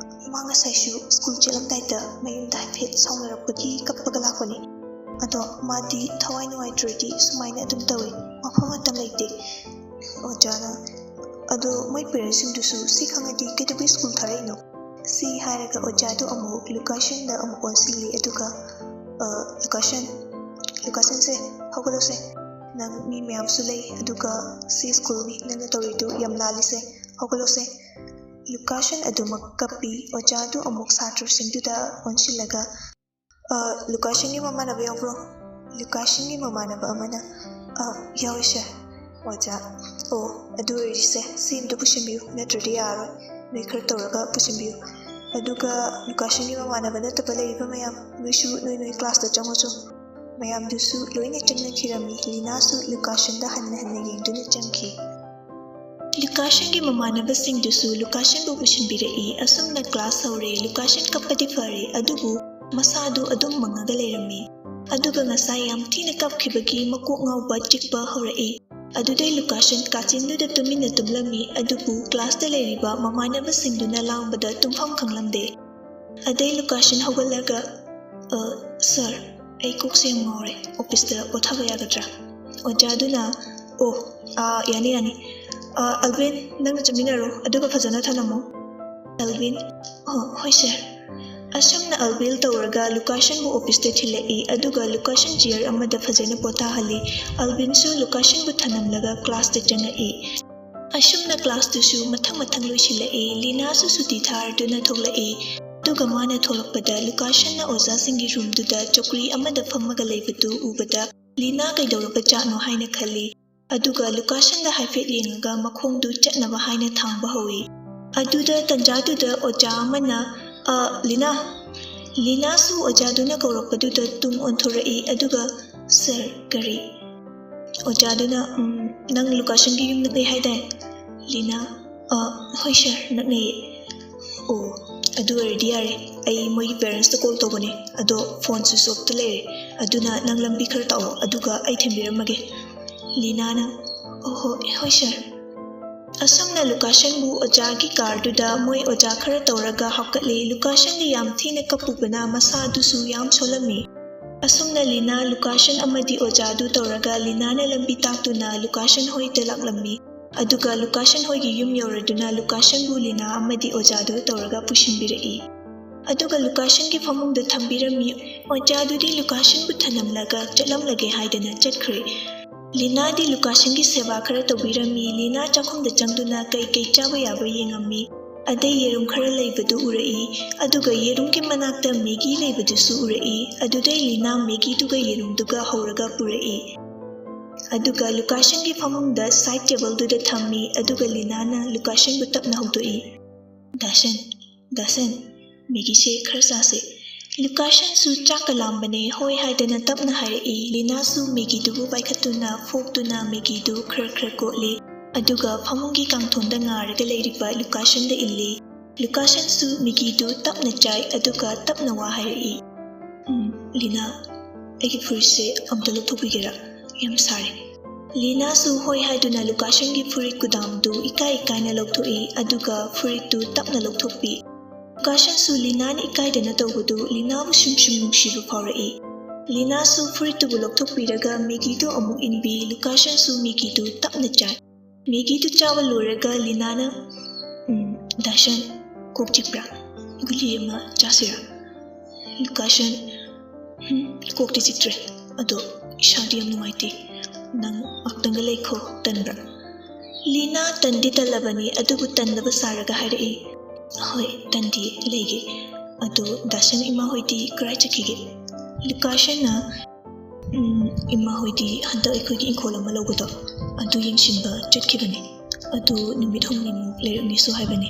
ꯃꯥ ꯉꯁꯥꯏꯁꯨ ꯁ꯭ꯀꯨꯜ ꯆꯠꯂꯝꯗꯥꯏꯗ ꯃꯌꯨꯝꯗ ꯍꯥꯏꯐꯦꯠ ꯁꯥꯎꯅꯔꯛꯄꯒꯤ ꯀꯞꯄꯒ ꯂꯥꯛꯄꯅꯤ꯫ ꯑꯗꯣ ꯃꯥꯗꯤ ꯊꯋꯥꯏ ꯅꯨꯡꯉꯥꯏꯇ꯭ꯔꯗꯤ ꯁꯨꯃꯥꯏꯅ ꯑꯗꯨꯝ ꯇꯧꯏ, ꯃꯐꯝ ꯑꯃꯇ ꯂꯩꯇꯦ꯫ ꯑꯣꯖꯥꯅ, "ꯑꯗꯣ ꯃꯣꯏ ꯄꯦꯔꯦꯟꯁꯁꯤꯡꯗꯨꯁꯨ ꯁꯤ ꯈꯪꯉꯗꯤ ꯀꯩꯗꯧꯕꯩ ꯁ꯭ꯀꯨꯜ ꯊꯥꯔꯛꯏꯅꯣ?" ꯁꯤ ꯍꯥꯏꯔꯒ ꯑꯣꯖꯥꯗꯣ ꯑꯃꯨꯛ ꯂꯨꯀꯥꯁꯟꯗ ꯑꯃꯨꯛ ꯑꯣꯟꯁꯤꯜꯂꯤ, ꯑꯗꯨꯒ, "ꯑ, ꯂꯨꯀꯥꯁꯟ, ꯂꯨꯀꯥꯁꯟꯁꯦ, ꯍꯧꯒꯠꯂꯣꯁꯦ꯫ ꯅꯪ ꯃꯤ ꯃꯌꯥꯝꯁꯨ ꯂꯩ, ꯑꯗꯨꯒ ꯁꯤ ꯁ꯭ꯀꯨꯜꯅꯤ, ꯅꯪꯅ ꯇꯧꯔꯤꯗꯨ ꯌꯥꯝ ꯂꯥꯜꯂꯤꯁꯦ, ꯍꯧꯒꯠꯂꯣꯁꯦ꯫" ꯂꯨꯀꯥꯁꯟ ꯑꯗꯨꯃꯛ ꯀꯞꯄꯤ꯫ ꯑꯣꯖꯥꯗꯨ ꯑꯃꯨꯛ ꯁꯥꯇ꯭ꯔꯁꯤꯡꯗꯨꯗ ꯑꯣꯟꯁꯤꯜꯂꯒ, "ꯑ, ꯂꯨꯀꯥꯁꯟꯒꯤ ꯃꯃꯥꯟꯅꯕ ꯌꯥꯎꯕ꯭ꯔꯣ?" ꯂꯨꯀꯥꯁꯟꯒꯤ ꯃꯃꯥꯟꯅꯕ ꯑꯃꯅ, "ꯑ, ꯌꯥꯎꯏ ꯁꯥꯔ꯫" ꯑꯣꯖꯥ, "ꯑꯣ, ꯑꯗꯨ ꯑꯣꯏꯔꯤꯁꯦ, ꯁꯤ ꯑꯝꯇ ꯄꯨꯁꯤꯟꯕꯤꯌꯨ, ꯅꯠꯇ꯭ꯔꯗꯤ ꯌꯥꯔꯔꯣꯏ꯫ ꯅꯣꯏ ꯈꯔ ꯇꯧꯔꯒ ꯄꯨꯁꯤꯟꯕꯤꯌꯨ꯫ ꯑꯗꯨꯒ ꯂꯨꯀꯥꯁꯟꯒꯤ ꯃꯃꯥꯟꯅꯕ ꯅꯠꯇꯕ ꯂꯩꯔꯤꯕ ꯃꯌꯥꯝ, ꯅꯣꯏꯁꯨ ꯅꯣꯏ ꯅꯣꯏ ꯀ꯭ꯂꯥꯁꯇ ꯆꯪꯉꯨꯆꯣ꯫" ꯃꯌꯥꯝꯗꯨꯁꯨ ꯂꯣꯏꯅ ꯆꯪꯅꯈꯤꯔꯝꯃꯤ꯫ ꯂꯤꯅꯥꯁꯨ ꯂꯨꯀꯥꯁꯟꯗ ꯍꯟꯅ ꯍꯟꯅ ꯌꯦꯡꯗꯨꯅ ꯆꯪꯈꯤ꯫ ꯂꯨꯀꯥꯁꯟꯒꯤ ꯃꯃꯥꯟꯅꯕꯁꯤꯡꯗꯨꯁꯨ ꯂꯨꯀꯥꯁꯟꯕꯨ ꯄꯨꯁꯤꯟꯕꯤꯔꯛꯏ꯫ ꯑꯁꯨꯝꯅ ꯀ꯭ꯂꯥꯁ ꯍꯧꯔꯦ꯫ ꯂꯨꯀꯥꯁꯟ ꯀꯞꯄꯗꯤ ꯐꯔꯦ, ꯑꯗꯨꯕꯨ ꯃꯁꯥꯗꯨ ꯑꯗꯨꯝ ꯃꯪꯉꯒ ꯂꯩꯔꯝꯃꯤ꯫ ꯑꯗꯨꯒ ꯉꯁꯥꯏ ꯌꯥꯝ ꯊꯤꯅ ꯀꯞꯈꯤꯕꯒꯤ ꯃꯀꯣꯛ ꯉꯥꯎꯕ ꯆꯤꯛꯄ ꯍꯧꯔꯛꯏ꯫ ꯑꯗꯨꯗꯩ ꯂꯨꯀꯥꯁꯟ ꯀꯥꯆꯤꯟꯗꯨꯗ ꯇꯨꯃꯤꯟꯅ ꯇꯨꯝꯂꯝꯃꯤ, ꯑꯗꯨꯕꯨ ꯀ꯭ꯂꯥꯁꯇ ꯂꯩꯔꯤꯕ ꯃꯃꯥꯟꯅꯕꯁꯤꯡꯗꯨꯅ ꯂꯥꯡꯕꯗ ꯇꯨꯝꯐꯝ ꯈꯪꯂꯝꯗꯦ꯫ ꯑꯗꯩ ꯂꯨꯀꯥꯁꯟ ꯍꯧꯒꯠꯂꯒ, "ꯑ, ꯁꯥꯔ, ꯑꯩ ꯀꯣꯛꯁꯦ ꯌꯥꯝ ꯉꯥꯎꯔꯦ, ꯑꯣꯐꯤꯁꯇ ꯄꯣꯊꯥꯕ ꯌꯥꯒꯗ꯭ꯔꯥ?" ꯑꯣꯖꯥꯗꯨꯅ, "ꯑꯣ, ꯑꯥ, ꯌꯥꯅꯤ, ꯌꯥꯅꯤ꯫ ꯑꯥ, ꯑꯜꯕꯤꯟ, ꯅꯪꯅ ꯆꯠꯃꯤꯟꯅꯔꯣ, ꯑꯗꯨꯒ ꯐꯖꯅ ꯊꯅꯝꯃꯣ꯫" ꯑꯜꯕꯤꯟ, "ꯑꯣ, ꯍꯣꯏ ꯁꯥꯔ꯫" ꯑꯁꯨꯝꯅ ꯑꯜꯕꯤꯟ ꯇꯧꯔꯒ ꯂꯨꯀꯥꯁꯟꯕꯨ ꯑꯣꯐꯤꯁꯇ ꯊꯤꯜꯂꯛꯏ, ꯑꯗꯨꯒ ꯂꯨꯀꯥꯁꯟ ꯆꯤꯌꯔ ꯑꯃꯗ ꯐꯖꯅ ꯄꯣꯊꯥꯍꯜꯂꯤ꯫ ꯑꯜꯕꯤꯟꯁꯨ ꯂꯨꯀꯥꯁꯟꯕꯨ ꯊꯅꯝꯂꯒ ꯀ꯭ꯂꯥꯁꯇ ꯆꯪꯉꯛꯏ꯫ ꯑꯁꯨꯝꯅ ꯀ꯭ꯂꯥꯁꯇꯨꯁꯨ ꯃꯊꯪ ꯃꯊꯪ ꯂꯣꯏꯁꯤꯜꯂꯛꯏ꯫ ꯂꯤꯅꯥꯁꯨ ꯁꯨꯇꯤ ꯊꯥꯔꯗꯨꯅ ꯊꯣꯛꯂꯛꯏ꯫ ꯑꯗꯨꯒ ꯃꯥꯅ ꯊꯣꯛꯂꯛꯄꯗ ꯂꯨꯀꯥꯁꯟꯅ ꯑꯣꯖꯥꯁꯤꯡꯒꯤ ꯔꯨꯝꯗꯨꯗ ꯆꯧꯀ꯭ꯔꯤ ꯑꯃꯗ ꯐꯝꯃꯒ ꯂꯩꯕꯗꯨ ꯎꯕꯗ ꯂꯤꯅꯥ ꯀꯩꯗꯧꯔꯕꯖꯥꯠꯅꯣ ꯍꯥꯏꯅ ꯈꯜꯂꯤ꯫ ꯑꯗꯨꯒ ꯂꯨꯀꯥꯁꯟꯗ ꯍꯥꯏꯐꯦꯠ ꯌꯦꯡꯉꯒ ꯃꯈꯣꯡꯗꯨ ꯆꯠꯅꯕ ꯍꯥꯏꯅ ꯊꯥꯡꯕ ꯍꯧꯏ꯫ ꯑꯗꯨꯗ ꯇꯟꯖꯥꯗꯨꯗ ꯑꯣꯖꯥ ꯑꯃꯅ, "ꯑ, ꯂꯤꯅꯥ!" ꯂꯤꯅꯥꯁꯨ ꯑꯣꯖꯥꯗꯨꯅ ꯀꯧꯔꯛꯄꯗꯨꯗ ꯇꯨꯡ ꯑꯣꯟꯊꯣꯔꯛꯏ, ꯑꯗꯨꯒ, "ꯁꯥꯔ, ꯀꯔꯤ?" ꯑꯣꯖꯥꯗꯨꯅ, "ꯎꯝ, ꯅꯪ ꯂꯨꯀꯥꯁꯟꯒꯤ ꯌꯨꯝ ꯅꯛꯅꯩ ꯍꯥꯏꯗꯥꯏ?" ꯂꯤꯅꯥ, "ꯑ, ꯍꯣꯏ ꯁꯥꯔ, ꯅꯛꯅꯩꯌꯦ꯫" "ꯑꯣ, ꯑꯗꯨ ꯑꯣꯏꯔꯗꯤ ꯌꯥꯔꯦ, ꯑꯩ ꯃꯣꯏꯒꯤ ꯄꯦꯔꯦꯟꯁꯇ ꯀꯣꯜ ꯇꯧꯕꯅꯦ, ꯑꯗꯣ ꯐꯣꯟ ꯁ꯭ꯋꯤꯆ ꯑꯣꯐꯇ ꯂꯩꯔꯦ, ꯑꯗꯨꯅ ꯅꯪ ꯂꯝꯕꯤ ꯈꯔ ꯇꯥꯛꯑꯣ, ꯑꯗꯨꯒ ꯑꯩ ꯊꯤꯟꯕꯤꯔꯝꯃꯒꯦ꯫" ꯂꯤꯅꯥꯅ, "ꯑꯣ, ꯍꯣꯏ, ꯍꯣꯏ ꯁꯥꯔ꯫" ꯑꯁꯨꯝꯅ ꯂꯨꯀꯥꯁꯟꯕꯨ ꯑꯣꯖꯥꯒꯤ ꯀꯥꯔꯗꯨꯗ ꯃꯣꯏ ꯑꯣꯖꯥ ꯈꯔ ꯇꯧꯔꯒ ꯍꯥꯞꯀꯠꯂꯤ꯫ ꯂꯨꯀꯥꯁꯟꯗꯤ ꯌꯥꯝ ꯊꯤꯅ ꯀꯞꯄꯨꯕꯅ ꯃꯁꯥ ꯑꯗꯨꯁꯨ ꯌꯥꯝ ꯁꯣꯜꯂꯝꯃꯤ꯫ ꯑꯁꯨꯝꯅ ꯂꯤꯅꯥ, ꯂꯨꯀꯥꯁꯟ ꯑꯃꯗꯤ ꯑꯣꯖꯥꯗꯨ ꯇꯧꯔꯒ ꯂꯤꯅꯥꯅ ꯂꯝꯕꯤ ꯇꯥꯛꯇꯨꯅ ꯂꯨꯀꯥꯁꯟ ꯍꯣꯏꯗ ꯂꯥꯛꯂꯝꯃꯤ꯫ ꯑꯗꯨꯒ ꯂꯨꯀꯥꯁꯟ ꯍꯣꯏꯒꯤ ꯌꯨꯝ ꯌꯧꯔꯗꯨꯅ ꯂꯨꯀꯥꯁꯟꯕꯨ ꯂꯤꯅꯥ ꯑꯃꯗꯤ ꯑꯣꯖꯥꯗꯨ ꯇꯧꯔꯒ ꯄꯨꯁꯤꯟꯕꯤꯔꯛꯏ꯫ ꯑꯗꯨꯒ ꯂꯨꯀꯥꯁꯟꯒꯤ ꯐꯃꯨꯡꯗ ꯊꯝꯕꯤꯔꯝꯃꯤ꯫ ꯑꯣꯖꯥꯗꯨꯗꯤ ꯂꯨꯀꯥꯁꯟꯕꯨ ꯊꯅꯝꯂꯒ ꯆꯠꯂꯝꯂꯒꯦ ꯍꯥꯏꯗꯅ ꯆꯠꯈ꯭ꯔꯦ꯫ ꯂꯤꯅꯥꯗꯤ ꯂꯨꯀꯥꯁꯟꯒꯤ ꯁꯦꯕꯥ ꯈꯔ ꯇꯧꯕꯤꯔꯝꯃꯤ꯫ ꯂꯤꯅꯥ ꯆꯥꯛꯈꯨꯝꯗ ꯆꯪꯗꯨꯅ ꯀꯩ ꯀꯩ ꯆꯥꯕ ꯌꯥꯕ ꯌꯦꯡꯉꯝꯃꯤ꯫ ꯑꯗꯩ ꯌꯦꯔꯨꯝ ꯈꯔ ꯂꯩꯕꯗꯨ ꯎꯔꯛꯏ꯫ ꯑꯗꯨꯒ ꯌꯦꯔꯨꯝꯒꯤ ꯃꯅꯥꯛꯇ ꯃꯦꯒꯤ ꯂꯩꯕꯗꯨꯁꯨ ꯎꯔꯛꯏ꯫ ꯑꯗꯨꯗꯩ ꯂꯤꯅꯥ ꯃꯦꯒꯤꯗꯨꯒ ꯌꯦꯔꯨꯝꯗꯨꯒ ꯍꯧꯔꯒ ꯄꯨꯔꯛꯏ꯫ ꯑꯗꯨꯒ ꯂꯨꯀꯥꯁꯟꯒꯤ ꯐꯃꯨꯡꯗ ꯁꯥꯏꯠ ꯇꯦꯕꯜꯗꯨꯗ ꯊꯝꯃꯤ꯫ ꯑꯗꯨꯒ ꯂꯤꯅꯥꯅ ꯂꯨꯀꯥꯁꯟꯕꯨ ꯇꯞꯅ ꯍꯧꯗꯣꯛꯏ꯫ "ꯗꯥꯁꯟ, ꯗꯥꯁꯟ, ꯃꯦꯒꯤꯁꯦ ꯈꯔ ꯆꯥꯁꯦ꯫" ꯂꯨꯀꯥꯁꯟꯁꯨ ꯆꯥꯛꯀ ꯂꯥꯝꯕꯅꯦ ꯍꯣꯏ ꯍꯥꯏꯗꯅ ꯇꯞꯅ ꯍꯥꯏꯔꯛꯏ꯫ ꯂꯤꯅꯥꯁꯨ ꯃꯦꯒꯤꯗꯨꯕꯨ ꯄꯥꯏꯈꯠꯇꯨꯅ ꯐꯣꯛꯇꯨꯅ ꯃꯦꯒꯤꯗꯨ ꯈꯔ ꯈꯔ ꯀꯣꯠꯂꯤ꯫ ꯑꯗꯨꯒ ꯐꯃꯨꯡꯒꯤ ꯀꯥꯡꯊꯣꯟꯗ ꯉꯥꯔꯒ ꯂꯩꯔꯤꯕ ꯂꯨꯀꯥꯁꯟꯗ ꯏꯜꯂꯤ꯫ ꯂꯨꯀꯥꯁꯟꯁꯨ ꯃꯦꯒꯤꯗꯨ ꯇꯞꯅ ꯆꯥꯏ ꯑꯗꯨꯒ ꯇꯞꯅ ꯋꯥ ꯍꯥꯏꯔꯛꯏ꯫ "ꯎꯝ, ꯂꯤꯅꯥ, ꯑꯩꯒꯤ ꯐꯨꯔꯤꯠꯁꯦ ꯑꯝꯇ ꯂꯧꯊꯣꯛꯄꯤꯒꯦꯔꯥ? ꯌꯥꯝ ꯁꯥꯔꯦ꯫" ꯂꯤꯅꯥꯁꯨ ꯍꯣꯏ ꯍꯥꯏꯗꯨꯅ ꯂꯨꯀꯥꯁꯟꯒꯤ ꯐꯨꯔꯤꯠ ꯀꯨꯗꯥꯝꯗꯨ ꯏꯀꯥꯏ ꯏꯀꯥꯏꯅ ꯂꯧꯊꯣꯛꯏ, ꯑꯗꯨꯒ ꯐꯨꯔꯤꯠꯇꯨ ꯇꯞꯅ ꯂꯧꯊꯣꯛꯄꯤ꯫ ꯂꯨꯀꯥꯁꯟꯁꯨ ꯂꯤꯅꯥꯅ ꯏꯀꯥꯏꯗꯅ ꯇꯧꯕꯗꯨ ꯂꯤꯅꯥꯕꯨ ꯁꯨꯝ ꯁꯨꯝ ꯅꯨꯡꯁꯤꯕ ꯐꯥꯎꯔꯛꯏ꯫ ꯂꯤꯅꯥꯁꯨ ꯐꯨꯔꯤꯠꯇꯨꯕꯨ ꯂꯧꯊꯣꯛꯄꯤꯔꯒ ꯃꯦꯒꯤꯗꯨ ꯑꯃꯨꯛ ꯏꯟꯕꯤ, ꯂꯨꯀꯥꯁꯟꯁꯨ ꯃꯦꯒꯤꯗꯨ ꯇꯞꯅ ꯆꯥꯏ꯫ ꯃꯦꯒꯤꯗꯨ ꯆꯥꯕ ꯂꯣꯏꯔꯒ ꯂꯤꯅꯥꯅ, "ꯎꯝ, ꯗꯥꯁꯟ, ꯀꯣꯛ ꯆꯤꯛꯄ꯭ꯔꯥ? ꯒꯨꯂꯤ ꯑꯃ ꯆꯥꯁꯤꯔꯥ?" ꯂꯨꯀꯥꯁꯟ, "ꯎꯝ, ꯀꯣꯛꯇꯤ ꯆꯤꯛꯇ꯭ꯔꯦ, ꯑꯗꯣ ꯏꯁꯥꯗꯤ ꯌꯥꯝ ꯅꯨꯡꯉꯥꯏꯇꯦ꯫ ꯅꯪ ꯉꯥꯛꯇꯪꯒ ꯂꯩꯈꯣ, ꯇꯟꯕ꯭ꯔꯥ?" ꯂꯤꯅꯥ ꯇꯟꯗꯤ ꯇꯜꯂꯕꯅꯤ, ꯑꯗꯨꯕꯨ ꯇꯟꯗꯕ ꯁꯥꯔꯒ ꯍꯥꯏꯔꯛꯏ, "ꯍꯣꯏ, ꯇꯟꯗꯤ ꯂꯩꯒꯦ꯫ ꯑꯗꯣ ꯗꯥꯁꯟ ꯏꯃꯥ ꯍꯣꯏꯗꯤ ꯀꯔꯥꯏ ꯆꯠꯈꯤꯒꯦ?" ꯂꯨꯀꯥꯁꯟꯅ, "ꯎꯝ, ꯏꯃꯥ ꯍꯣꯏꯗꯤ ꯍꯟꯗꯛ ꯑꯩꯈꯣꯏꯒꯤ ꯏꯪꯈꯣꯜ ꯑꯃ ꯂꯧꯕꯗꯣ, ꯑꯗꯨ ꯌꯦꯡꯁꯤꯟꯕ ꯆꯠꯈꯤꯕꯅꯦ꯫ ꯑꯗꯨ ꯅꯨꯃꯤꯠ ꯍꯨꯝꯅꯤꯃꯨꯛ ꯂꯩꯔꯛꯅꯤꯁꯨ ꯍꯥꯏꯕꯅꯦ꯫"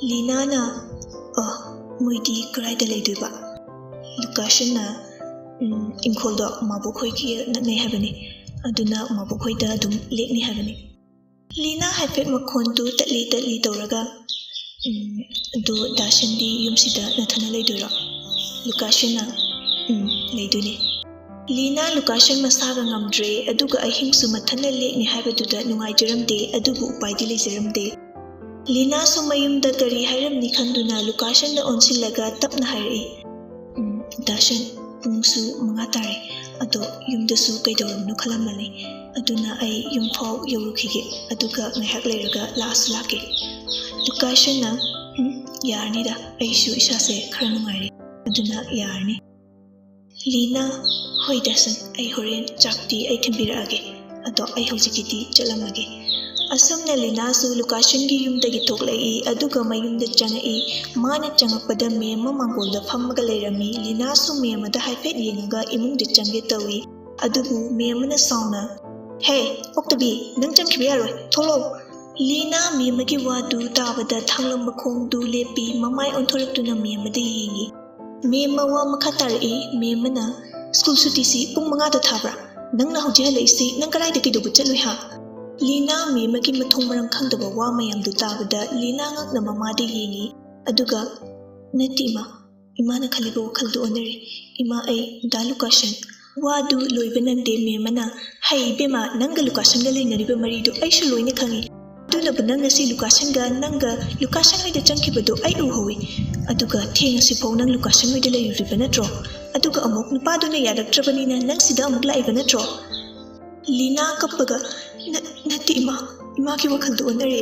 ꯂꯤꯅꯥꯅ, "ꯑ, ꯃꯣꯏꯗꯤ ꯀꯗꯥꯏꯗ ꯂꯩꯗꯣꯏꯕ?" ꯂꯨꯀꯥꯁꯟꯅ, "ꯎꯝ, ꯏꯪꯈꯣꯜꯗꯣ ꯃꯥꯕꯣꯛ ꯍꯣꯏꯒꯤ ꯅꯛꯅꯩ ꯍꯥꯏꯕꯅꯦ꯫ ꯑꯗꯨꯅ ꯃꯥꯕꯣꯛ ꯍꯣꯏꯗ ꯑꯗꯨꯝ ꯂꯦꯛꯅꯤ ꯍꯥꯏꯕꯅꯦ꯫" ꯂꯤꯅꯥ ꯍꯥꯏꯐꯦꯠ ꯃꯈꯣꯟꯗꯨ ꯇꯠꯂꯤ ꯇꯠꯂꯤ ꯇꯧꯔꯒ, "ꯎꯝ, ꯑꯗꯨ ꯗꯥꯁꯟꯗꯤ ꯌꯨꯝꯁꯤꯗ ꯅꯊꯟꯅ ꯂꯩꯗꯣꯏꯔꯣ?" ꯂꯨꯀꯥꯁꯟꯅ, "ꯎꯝ, ꯂꯩꯗꯣꯏꯅꯦ꯫" ꯂꯤꯅꯥ ꯂꯨꯀꯥꯁꯟ ꯃꯁꯥꯒ ꯉꯝꯗ꯭ꯔꯦ, ꯑꯗꯨꯒ ꯑꯍꯤꯡꯁꯨ ꯃꯊꯟꯇ ꯂꯦꯛꯅꯤ ꯍꯥꯏꯕꯗꯨꯗ ꯅꯨꯡꯉꯥꯏꯖꯔꯝꯗꯦ, ꯑꯗꯨꯕꯨ ꯎꯄꯥꯏꯗꯤ ꯂꯩꯖꯔꯝꯗꯦ꯫ ꯂꯤꯅꯥꯁꯨ ꯃꯌꯨꯝꯗ ꯀꯔꯤ ꯍꯥꯏꯔꯝꯅꯤ ꯈꯟꯗꯨꯅ ꯂꯨꯀꯥꯁꯟꯗ ꯑꯣꯟꯁꯤꯜꯂꯒ ꯇꯞꯅ ꯍꯥꯏꯔꯛꯏ, "ꯎꯝ, ꯗꯥꯁꯟ, ꯄꯨꯡꯁꯨ ꯃꯉꯥ ꯇꯥꯔꯦ꯫ ꯑꯗꯣ ꯌꯨꯝꯗꯁꯨ ꯀꯩꯗꯧꯔꯕꯅꯣ ꯈꯜꯂꯝꯃꯅꯤ꯫ ꯑꯗꯨꯅ ꯑꯩ ꯌꯨꯝꯐꯥꯎ ꯌꯧꯔꯨꯈꯤꯒꯦ, ꯑꯗꯨꯒ ꯉꯥꯏꯍꯥꯛ ꯂꯩꯔꯒ ꯂꯥꯛꯑꯁꯨ ꯂꯥꯛꯀꯦ꯫" ꯂꯨꯀꯥꯁꯟꯅ, "ꯎꯝ, ꯌꯥꯔꯅꯤꯗ, ꯑꯩꯁꯨ ꯏꯁꯥꯁꯦ ꯈꯔ ꯅꯨꯡꯉꯥꯏꯔꯦ, ꯑꯗꯨꯅ ꯌꯥꯔꯅꯤ꯫" ꯂꯤꯅꯥ, "ꯍꯣꯏ ꯗꯥꯁꯟ, ꯑꯩ ꯍꯣꯔꯦꯟ ꯆꯥꯛꯇꯤ ꯑꯩ ꯊꯤꯟꯕꯤꯔꯛꯑꯒꯦ꯫ ꯑꯗꯣ ꯑꯩ ꯍꯧꯖꯤꯛꯀꯤꯗꯤ ꯆꯠꯂꯝꯃꯒꯦ꯫" ꯑꯁꯨꯝꯅ ꯂꯤꯅꯥꯁꯨ ꯂꯨꯀꯥꯁꯟꯒꯤ ꯌꯨꯝꯗꯒꯤ ꯊꯣꯛꯂꯛꯏ, ꯑꯗꯨꯒ ꯃꯌꯨꯝꯗ ꯆꯪꯉꯛꯏ꯫ ꯃꯥꯅ ꯆꯪꯉꯛꯄꯗ ꯃꯦꯝꯃ ꯃꯥꯡꯒꯣꯜꯗ ꯐꯝꯃꯒ ꯂꯩꯔꯝꯃꯤ꯫ ꯂꯤꯅꯥꯁꯨ ꯃꯦꯝꯃꯗ ꯍꯥꯏꯐꯦꯠ ꯌꯦꯡꯉꯒ ꯏꯃꯨꯡꯗ ꯆꯪꯒꯦ ꯇꯧꯏ, ꯑꯗꯨꯕꯨ ꯃꯦꯝꯃꯅ ꯁꯥꯎꯅ, "ꯍꯦ, ꯑꯣꯛꯇꯕꯤ, ꯅꯪ ꯆꯪꯈꯤꯕ ꯌꯥꯔꯣꯏ, ꯊꯣꯛꯂꯛꯑꯣ꯫" ꯂꯤꯅꯥ ꯃꯦꯝꯃꯒꯤ ꯋꯥꯗꯨ ꯇꯥꯕꯗ ꯊꯥꯡꯂꯝꯕ ꯈꯣꯡꯗꯨ ꯂꯦꯞꯄꯤ, ꯃꯃꯥꯏ ꯑꯣꯟꯊꯣꯔꯛꯇꯨꯅ ꯃꯦꯝꯃꯗ ꯌꯦꯡꯉꯤ꯫ ꯃꯦꯝꯃ ꯋꯥ ꯃꯈꯥ ꯇꯥꯔꯛꯏ, ꯃꯦꯝꯃꯅ, "ꯁ꯭ꯀꯨꯜ ꯁꯨꯇꯤꯁꯤ ꯄꯨꯡ ꯃꯉꯥꯗ ꯊꯥꯕ꯭ꯔꯥ? ꯅꯪꯅ ꯍꯧꯖꯤꯛ ꯍꯜꯂꯛꯏꯁꯤ ꯅꯪ ꯀꯗꯥꯏꯗ ꯀꯩꯗꯧꯕ ꯆꯠꯂꯨꯏ ꯍꯥ?" ꯂꯤꯅꯥ ꯃꯦꯝꯃꯒꯤ ꯃꯊꯣꯡ ꯃꯔꯝ ꯈꯪꯗꯕ ꯋꯥ ꯃꯌꯥꯝꯗꯨ ꯇꯥꯕꯗ ꯂꯤꯅꯥ ꯉꯛꯅ ꯃꯃꯥꯗ ꯌꯦꯡꯉꯤ, ꯑꯗꯨꯒ, "ꯅꯠꯇꯦ ꯏꯃꯥ, ꯏꯃꯥꯅ ꯈꯜꯂꯤꯕ ꯋꯥꯈꯜꯗꯨ ꯑꯣꯟꯅꯔꯦ꯫ ꯏꯃꯥ, ꯑꯩ ꯗꯥ ꯂꯨꯀꯥꯁꯟ꯫" ꯋꯥꯗꯨ ꯂꯣꯏꯕ ꯅꯪꯗꯦ ꯃꯦꯝꯃꯅ, "ꯍꯩ ꯏꯕꯦꯝꯃ, ꯅꯪꯒ ꯂꯨꯀꯥꯁꯟꯒ ꯂꯩꯅꯔꯤꯕ ꯃꯔꯤꯗꯨ ꯑꯩꯁꯨ ꯂꯣꯏꯅ ꯈꯪꯉꯤ꯫ ꯑꯗꯨꯅꯕꯨ ꯅꯪ ꯉꯁꯤ ꯂꯨꯀꯥꯁꯟꯒ ꯅꯪꯒ ꯂꯨꯀꯥꯁꯟ ꯍꯣꯏꯗ ꯆꯪꯈꯤꯕꯗꯣ ꯑꯩ ꯎꯍꯧꯏ꯫ ꯑꯗꯨꯒ ꯊꯦꯡꯉꯁꯤꯐꯥꯎ ꯅꯪ ꯂꯨꯀꯥꯁꯟ ꯍꯣꯏꯗ ꯂꯩꯔꯨꯔꯤꯕ ꯅꯠꯇ꯭ꯔꯣ? ꯑꯗꯨꯒ ꯑꯃꯨꯛ ꯅꯨꯄꯥꯗꯨꯅ ꯌꯥꯔꯛꯇ꯭ꯔꯕꯅꯤꯅ ꯅꯪ ꯁꯤꯗ ꯑꯃꯨꯛ ꯂꯥꯛꯏꯕ ꯅꯠꯇ꯭ꯔꯣ?" ꯂꯤꯅꯥ ꯀꯞꯄꯒ, "ꯅ-, ꯅꯠꯇꯦ ꯏꯃꯥ, ꯏꯃꯥꯒꯤ ꯋꯥꯈꯜꯗꯨ ꯑꯣꯟꯅꯔꯦ꯫"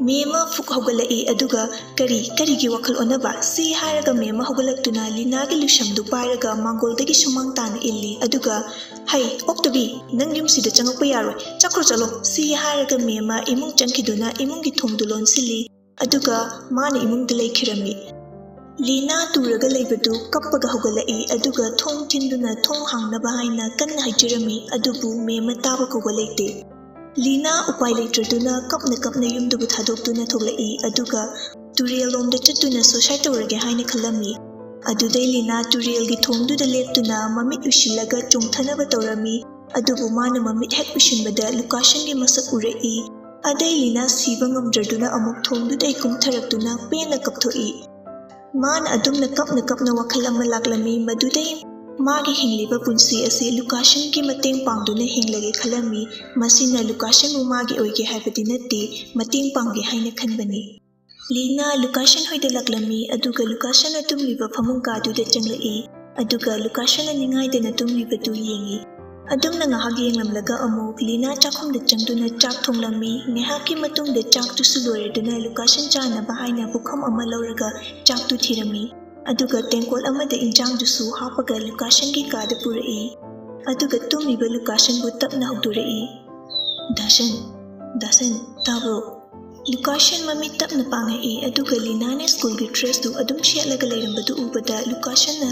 ꯃꯦꯝꯃ ꯐꯨꯛ ꯍꯧꯒꯠꯂꯛꯏ, ꯑꯗꯨꯒ, "ꯀꯔꯤ, ꯀꯔꯤꯒꯤ ꯋꯥꯈꯜ ꯑꯣꯟꯅꯕ?" ꯁꯤ ꯍꯥꯏꯔꯒ ꯃꯦꯝꯃ ꯍꯧꯒꯠꯂꯛꯇꯨꯅ ꯂꯤꯅꯥꯒꯤ ꯂꯨꯁꯝꯗꯨ ꯄꯥꯏꯔꯒ ꯃꯥꯡꯒꯣꯜꯗꯒꯤ ꯁꯨꯃꯥꯡ ꯇꯥꯅ ꯏꯜꯂꯤ, ꯑꯗꯨꯒ, "ꯍꯩ, ꯑꯣꯛꯇꯕꯤ, ꯅꯪ ꯌꯨꯝꯁꯤꯗ ꯆꯪꯉꯛꯄ ꯌꯥꯔꯣꯏ, ꯆꯠꯈ꯭ꯔꯣ ꯆꯠꯂꯣ꯫" ꯁꯤ ꯍꯥꯏꯔꯒ ꯃꯦꯝꯃ ꯏꯃꯨꯡ ꯆꯪꯈꯤꯗꯨꯅ ꯏꯃꯨꯡꯒꯤ ꯊꯣꯡꯗꯨ ꯂꯣꯟꯁꯤꯜꯂꯤ, ꯑꯗꯨꯒ ꯃꯥꯅ ꯏꯃꯨꯡꯗ ꯂꯩꯈꯤꯔꯝꯃꯤ꯫ ꯂꯤꯅꯥ ꯇꯨꯔꯒ ꯂꯩꯕꯗꯨ ꯀꯞꯄꯒ ꯍꯧꯒꯠꯂꯛꯏ, ꯑꯗꯨꯒ ꯊꯣꯡ ꯊꯤꯟꯗꯨꯅ ꯊꯣꯡ ꯍꯥꯡꯅꯕ ꯍꯥꯏꯅ ꯀꯟꯅ ꯍꯥꯏꯖꯔꯝꯃꯤ, ꯑꯗꯨꯕꯨ ꯃꯦꯝꯃ ꯇꯥꯕ ꯀꯧꯕ ꯂꯩꯇꯦ꯫ ꯂꯤꯅꯥ ꯎꯄꯥꯏ ꯂꯩꯇ꯭ꯔꯗꯨꯅ ꯀꯞꯅ ꯀꯞꯅ ꯌꯨꯝꯗꯨꯕꯨ ꯊꯥꯗꯣꯛꯇꯨꯅ ꯊꯣꯛꯂꯛꯏ, ꯑꯗꯨꯒ ꯇꯨꯔꯦꯜꯂꯣꯝꯗ ꯆꯠꯇꯨꯅ suicide ꯇꯧꯔꯒꯦ ꯍꯥꯏꯅ ꯈꯜꯂꯝꯃꯤ꯫ ꯑꯗꯨꯗꯩ ꯂꯤꯅꯥ ꯇꯨꯔꯦꯜꯒꯤ ꯊꯣꯡꯗꯨꯗ ꯂꯦꯞꯇꯨꯅ ꯃꯃꯤꯠ ꯎꯏꯁꯤꯜꯂꯒ ꯆꯣꯡꯊꯅꯕ ꯇꯧꯔꯝꯃꯤ, ꯑꯗꯨꯕꯨ ꯃꯥꯅ ꯃꯃꯤꯠ ꯍꯦꯛ ꯎꯏꯁꯤꯟꯕꯗ ꯂꯨꯀꯥꯁꯟꯒꯤ ꯃꯁꯛ ꯎꯔꯛꯏ꯫ ꯑꯗꯩ ꯂꯤꯅꯥ ꯁꯤꯕ ꯉꯝꯗ꯭ꯔꯗꯨꯅ ꯑꯃꯨꯛ ꯊꯣꯡꯗꯨꯗꯩ ꯀꯨꯝꯊꯔꯛꯇꯨꯅ ꯄꯦꯟꯅ ꯀꯞꯊꯣꯛꯏ꯫ ꯃꯥꯅ ꯑꯗꯨꯝꯅ ꯀꯞꯅ ꯀꯞꯅ ꯋꯥꯈꯜ ꯑꯃ ꯂꯥꯛꯂꯝꯃꯤ꯫ ꯃꯗꯨꯗꯩ ꯃꯥꯒꯤ ꯍꯤꯡꯂꯤꯕ ꯄꯨꯟꯁꯤ ꯑꯁꯤ ꯂꯨꯀꯥꯁꯟꯒꯤ ꯃꯇꯦꯡ ꯄꯥꯡꯗꯨꯅ ꯍꯤꯡꯂꯒꯦ ꯈꯜꯂꯝꯃꯤ꯫ ꯃꯁꯤꯅ ꯂꯨꯀꯥꯁꯟꯕꯨ ꯃꯥꯒꯤ ꯑꯣꯏꯒꯦ ꯍꯥꯏꯕꯗꯤ ꯅꯠꯇꯦ, ꯃꯇꯦꯡ ꯄꯥꯡꯒꯦ ꯍꯥꯏꯅ ꯈꯟꯕꯅꯤ꯫ ꯂꯤꯅꯥ ꯂꯨꯀꯥꯁꯟ ꯍꯣꯏꯗ ꯂꯥꯛꯂꯝꯃꯤ, ꯑꯗꯨꯒ ꯂꯨꯀꯥꯁꯟꯅ ꯇꯨꯝꯂꯤꯕ ꯐꯃꯨꯡ ꯀꯥꯗꯨꯗ ꯆꯪꯂꯛꯏ, ꯑꯗꯨꯒ ꯂꯨꯀꯥꯁꯟꯅ ꯅꯤꯡꯉꯥꯏꯗꯅ ꯇꯨꯝꯂꯤꯕꯗꯨ ꯌꯦꯡꯏ꯫ ꯑꯗꯨꯝꯅ ꯉꯥꯏꯍꯥꯛ ꯌꯦꯡꯂꯝꯂꯒ ꯑꯃꯨꯛ ꯂꯤꯅꯥ ꯆꯥꯛꯈꯨꯝꯗ ꯆꯪꯗꯨꯅ ꯆꯥꯛ ꯊꯣꯡꯂꯝꯃꯤ꯫ ꯉꯥꯏꯍꯥꯛꯀꯤ ꯃꯇꯨꯡꯗ ꯆꯥꯛꯇꯨꯁꯨ ꯂꯣꯏꯔꯗꯨꯅ ꯂꯨꯀꯥꯁꯟ ꯆꯥꯅꯕ ꯍꯥꯏꯅ ꯄꯨꯈꯝ ꯑꯃ ꯂꯧꯔꯒ ꯆꯥꯛꯇꯨ ꯊꯤꯔꯝꯃꯤ꯫ ꯑꯗꯨꯒ ꯇꯦꯡꯀꯣꯠ ꯑꯃꯗ ꯏꯟꯖꯥꯡꯗꯨꯁꯨ ꯍꯥꯞꯄꯒ ꯂꯨꯀꯥꯁꯟꯒꯤ ꯀꯥꯗ ꯄꯨꯔꯛꯏ꯫ ꯑꯗꯨꯒ ꯇꯨꯝꯂꯤꯕ ꯂꯨꯀꯥꯁꯟꯕꯨ ꯇꯞꯅ ꯍꯧꯗꯣꯔꯛꯏ꯫ "ꯗꯥꯁꯟ, ꯗꯥꯁꯟ, ꯇꯥꯕ꯭ꯔꯣ?" ꯂꯨꯀꯥꯁꯟ ꯃꯃꯤꯠ ꯇꯞꯅ ꯄꯥꯡꯉꯛꯏ, ꯑꯗꯨꯒ ꯂꯤꯅꯥꯅ ꯁ꯭ꯀꯨꯜꯒꯤ ꯗ꯭ꯔꯦꯁꯇꯨ ꯑꯗꯨꯝ ꯁꯦꯠꯂꯒ ꯂꯩꯔꯝꯕꯗꯨ ꯎꯕꯗ ꯂꯨꯀꯥꯁꯟꯅ,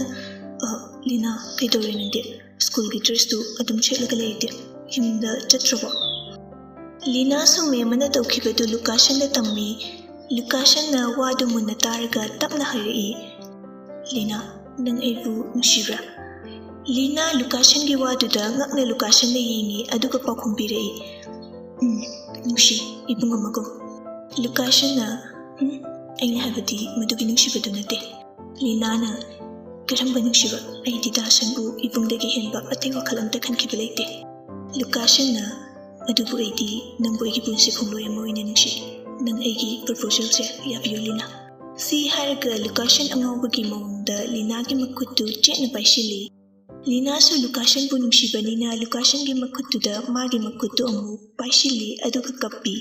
"ꯑ, ꯂꯤꯅꯥ, ꯀꯩꯗꯧꯔꯦ ꯅꯪꯗꯤ? ꯁ꯭ꯀꯨꯜꯒꯤ ꯗ꯭ꯔꯦꯁꯇꯨ ꯑꯗꯨꯝ ꯁꯦꯠꯂꯒ ꯂꯩꯔꯤꯗꯤ? ꯌꯨꯝꯗ ꯆꯠꯇ꯭ꯔꯕꯣ?" ꯂꯤꯅꯥꯁꯨ ꯃꯦꯝ ꯑꯃꯅ ꯇꯧꯈꯤꯕꯗꯨ ꯂꯨꯀꯥꯁꯟꯗ ꯇꯝꯃꯤ꯫ ꯂꯨꯀꯥꯁꯟꯅ ꯋꯥꯗꯨ ꯃꯨꯟꯅ ꯇꯥꯔꯒ ꯇꯞꯅ ꯍꯥꯏꯔꯛꯏ, "ꯂꯤꯅꯥ, ꯅꯪ ꯑꯩꯕꯨ ꯅꯨꯡꯁꯤꯕ꯭ꯔꯥ?" ꯂꯤꯅꯥ ꯂꯨꯀꯥꯁꯟꯒꯤ ꯋꯥꯗꯨꯗ ꯉꯛꯅ ꯂꯨꯀꯥꯁꯟꯗ ꯌꯦꯡꯉꯤ, ꯑꯗꯨꯒ ꯄꯥꯎꯈꯨꯝ ꯄꯤꯔꯛꯏ, "ꯎꯝ, ꯅꯨꯡꯁꯤ, ꯏꯕꯨꯡ ꯑꯃꯒꯨꯝ꯫" ꯂꯨꯀꯥꯁꯟꯅ, "ꯎꯝ, ꯑꯩꯅ ꯍꯥꯏꯕꯗꯤ ꯃꯗꯨꯒꯤ ꯅꯨꯡꯁꯤꯕꯗꯨ ꯅꯠꯇꯦ꯫" ꯂꯤꯅꯥꯅ, "ꯀꯔꯝꯕ ꯅꯨꯡꯁꯤꯕ? ꯑꯩꯗꯤ ꯗꯥꯁꯟꯕꯨ ꯏꯕꯨꯡꯗꯒꯤ ꯍꯦꯟꯕ ꯑꯇꯩ ꯋꯥꯈꯜ ꯑꯝꯇ ꯈꯟꯈꯤꯕ ꯂꯩꯇꯦ꯫" ꯂꯨꯀꯥꯁꯟꯅ, "ꯑꯗꯨꯕꯨ ꯑꯩꯗꯤ ꯅꯪꯕꯨ ꯑꯩꯒꯤ ꯄꯨꯟꯁꯤ ꯈꯣꯡꯂꯣꯏ ꯑꯃ ꯑꯣꯏꯅ ꯅꯨꯡꯁꯤ꯫ ꯅꯪ ꯑꯩꯒꯤ ꯄ꯭ꯔꯄꯣꯖꯦꯜꯁꯦ ꯌꯥꯕꯤꯌꯨ, ꯂꯤꯅꯥ꯫" ꯁꯤ ꯍꯥꯏꯔꯒ ꯂꯨꯀꯥꯁꯟ ꯑꯉꯥꯎꯕꯒꯤ ꯃꯑꯣꯡꯗ ꯂꯤꯅꯥꯒꯤ ꯃꯈꯨꯠꯇꯨ ꯆꯦꯠꯅ ꯄꯥꯏꯁꯤꯜꯂꯤ꯫ ꯂꯤꯅꯥꯁꯨ ꯂꯨꯀꯥꯁꯟꯕꯨ ꯅꯨꯡꯁꯤꯕꯅꯤꯅ ꯂꯨꯀꯥꯁꯟꯒꯤ ꯃꯈꯨꯠꯇꯨꯗ ꯃꯥꯒꯤ ꯃꯈꯨꯠꯇꯨ ꯑꯃꯨꯛ ꯄꯥꯏꯁꯤꯜꯂꯤ, ꯑꯗꯨꯒ ꯀꯞꯄꯤ꯫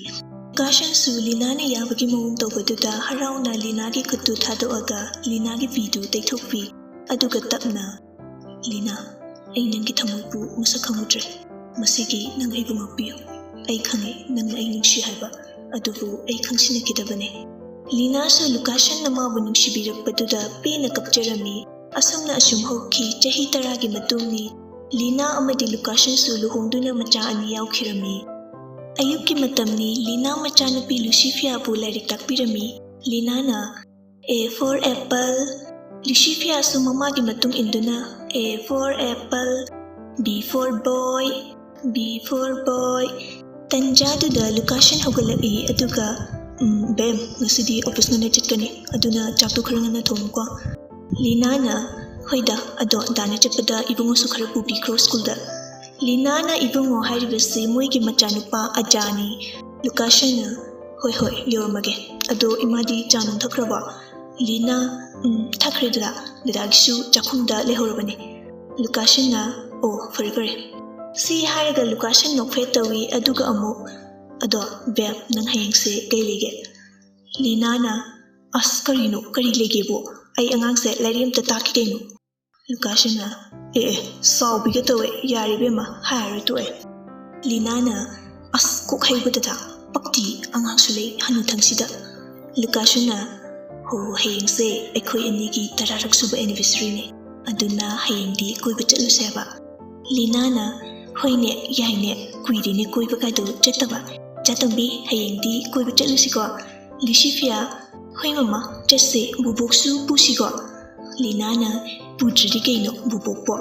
ꯂꯨꯀꯥꯁꯟꯁꯨ ꯂꯤꯅꯥꯅ ꯌꯥꯕꯒꯤ ꯃꯑꯣꯡ ꯇꯧꯕꯗꯨꯗ ꯍꯔꯥꯎꯅ ꯂꯤꯅꯥꯒꯤ ꯈꯨꯠꯇꯨ ꯊꯥꯗꯣꯛꯑꯒ ꯂꯤꯅꯥꯒꯤ ꯄꯤꯗꯨ ꯇꯩꯊꯣꯛꯄꯤ, ꯑꯗꯨꯒ ꯇꯞꯅ, "ꯂꯤꯅꯥ, ꯑꯩ ꯅꯪꯒꯤ ꯊꯃꯣꯏꯕꯨ ꯃꯁꯛ ꯈꯪꯉꯨꯗ꯭ꯔꯦ꯫ ꯃꯁꯤꯒꯤ ꯅꯪ ꯑꯩꯕꯨ ꯉꯥꯛꯄꯤꯌꯨ꯫ ꯑꯩ ꯈꯪꯉꯦ ꯅꯪꯅ ꯑꯩ ꯅꯨꯡꯁꯤ ꯍꯥꯏꯕ, ꯑꯗꯨꯕꯨ ꯑꯩ ꯈꯪꯁꯤꯟꯅꯈꯤꯗꯕꯅꯦ꯫" ꯂꯤꯅꯥꯁꯨ ꯂꯨꯀꯥꯁꯟꯅ ꯃꯥꯕꯨ ꯅꯨꯡꯁꯤꯕꯤꯔꯛꯄꯗꯨꯗ ꯄꯦꯟꯅ ꯀꯞꯆꯔꯝꯃꯤ꯫ ꯑꯁꯨꯝꯅ ꯑꯁꯨꯝ ꯍꯧꯈꯤ꯫ ꯆꯍꯤ ꯇꯔꯥꯒꯤ ꯃꯇꯨꯡꯅꯤ꯫ ꯂꯤꯅꯥ ꯑꯃꯗꯤ ꯂꯨꯀꯥꯁꯟꯁꯨ ꯂꯨꯍꯣꯡꯗꯨꯅ ꯃꯆꯥ ꯑꯅꯤ ꯌꯥꯎꯈꯤꯔꯝꯃꯤ꯫ ꯑꯌꯨꯛꯀꯤ ꯃꯇꯝꯅꯤ꯫ ꯂꯤꯅꯥ ꯃꯆꯥꯅꯨꯄꯤ ꯂꯨꯁꯤꯐꯤꯌꯥꯕꯨ ꯂꯥꯏꯔꯤꯛ ꯇꯥꯛꯄꯤꯔꯝꯃꯤ꯫ ꯂꯤꯅꯥꯅ, "A for apple." ꯂꯨꯁꯤꯐꯤꯌꯥꯁꯨ ꯃꯃꯥꯒꯤ ꯃꯇꯨꯡ ꯏꯟꯗꯨꯅ, "A for apple, B for boy, B for boy." ꯇꯟꯖꯥꯗꯨꯗ ꯂꯨꯀꯥꯁꯟ ꯍꯧꯒꯠꯂꯛꯏ, ꯑꯗꯨꯒ, "ꯎꯝ, ꯕꯦꯝ, ꯉꯁꯤꯗꯤ ꯑꯣꯐꯤꯁ ꯉꯟꯅ ꯆꯠꯀꯅꯤ, ꯑꯗꯨꯅ ꯆꯥꯛꯇꯣ ꯈꯔ ꯉꯟꯅ ꯊꯣꯡꯉꯨꯀꯣ꯫" ꯂꯤꯅꯥꯅ, "ꯍꯣꯏꯗ, ꯑꯗꯣ ꯗꯥꯅ ꯆꯠꯄꯗ ꯏꯕꯨꯡꯉꯣꯁꯨ ꯈꯔ ꯄꯨꯕꯤꯈ꯭ꯔꯣ ꯁ꯭ꯀꯨꯜꯗ"꯫ ꯂꯤꯅꯥꯅ ꯏꯕꯨꯡꯉꯣ ꯍꯥꯏꯔꯤꯕꯁꯤ ꯃꯣꯏꯒꯤ ꯃꯆꯥꯅꯨꯄꯥ ꯑꯖꯥꯅꯤ꯫ ꯂꯨꯀꯥꯁꯟꯅ, "ꯍꯣꯏ ꯍꯣꯏ, ꯌꯧꯔꯝꯃꯒꯦ꯫ ꯑꯗꯣ ꯏꯃꯥꯗꯤ ꯆꯥ ꯅꯨꯡ ꯊꯛꯈ꯭ꯔꯕꯣ?" ꯂꯤꯅꯥ, "ꯎꯝ, ꯊꯛꯈ꯭ꯔꯦ ꯗꯗꯥ, ꯗꯗꯥꯒꯤꯁꯨ ꯆꯥꯛꯈꯨꯝꯗ ꯂꯩꯍꯧꯔꯕꯅꯦ"꯫ ꯂꯨꯀꯥꯁꯟꯅ, "ꯑꯣ, ꯐꯔꯦ ꯐꯔꯦ"꯫ ꯁꯤ ꯍꯥꯏꯔꯒ ꯂꯨꯀꯥꯁꯟ ꯅꯣꯛꯐꯦꯠ ꯇꯧꯏ, ꯑꯗꯨꯒ ꯑꯃꯨꯛ, "ꯑꯗꯣ ꯕꯦꯝ, ꯅꯪ ꯍꯌꯦꯡꯁꯦ ꯀꯩ ꯂꯩꯒꯦ?" ꯂꯤꯅꯥꯅ, "ꯑꯁ, ꯀꯔꯤꯅꯣ, ꯀꯔꯤ ꯂꯩꯒꯦꯕꯣ? ꯑꯩ ꯑꯉꯥꯡꯁꯦ ꯂꯥꯏꯔꯤꯛ ꯑꯝꯇ ꯇꯥꯛꯀꯦ ꯀꯩꯅꯣ"꯫ ꯂꯨꯀꯥꯁꯟꯅ, "ꯑꯦ ꯑꯦ, ꯁꯥꯎꯕꯤꯒ ꯇꯧꯋꯦ, ꯌꯥꯔꯦ ꯏꯕꯦꯝꯃ, ꯍꯥꯏꯔꯔꯣꯏ ꯇꯣꯛꯑꯦ"꯫ ꯂꯤꯅꯥꯅ, "ꯑꯁ, ꯀꯣꯛ ꯍꯩꯕꯗ ꯄꯛꯇꯤ, ꯑꯉꯥꯡꯁꯨ ꯂꯩ ꯍꯅꯨꯊꯪꯁꯤꯗ"꯫ ꯂꯨꯀꯥꯁꯟꯅ, "ꯍꯣ, ꯍꯌꯦꯡꯁꯦ ꯑꯩꯈꯣꯏ ꯑꯅꯤꯒꯤ ꯇꯔꯥꯔꯛ ꯁꯨꯕ anniversaryꯅꯦ, ꯑꯗꯨꯅ ꯍꯌꯦꯡꯗꯤ ꯀꯣꯏꯕ ꯆꯠꯂꯨꯁꯦ ꯍꯥꯏꯕ"꯫ ꯂꯤꯅꯥꯅ, "ꯍꯣꯏꯅꯦ, ꯌꯥꯏꯅꯦ, ꯀꯨꯏꯔꯦꯅꯦ ꯀꯣꯏꯕꯒꯗꯣ ꯆꯠꯇꯕ꯫ ꯆꯥꯇꯣꯝꯕꯤ, ꯍꯌꯦꯡꯗꯤ ꯀꯣꯏꯕ ꯆꯠꯂꯨꯁꯤꯀꯣ"꯫ ꯂꯤꯁꯤꯐꯤꯌꯥ, "ꯍꯣꯏ ꯃꯃꯥ, ꯆꯠꯁꯦ, ꯕꯨꯕꯣꯛꯁꯨ ꯄꯨꯁꯤꯀꯣ"꯫ ꯂꯤꯅꯥꯅ, "ꯄꯨꯗ꯭ꯔꯗꯤ ꯀꯩꯅꯣ ꯕꯨꯕꯣꯛꯄꯣ"꯫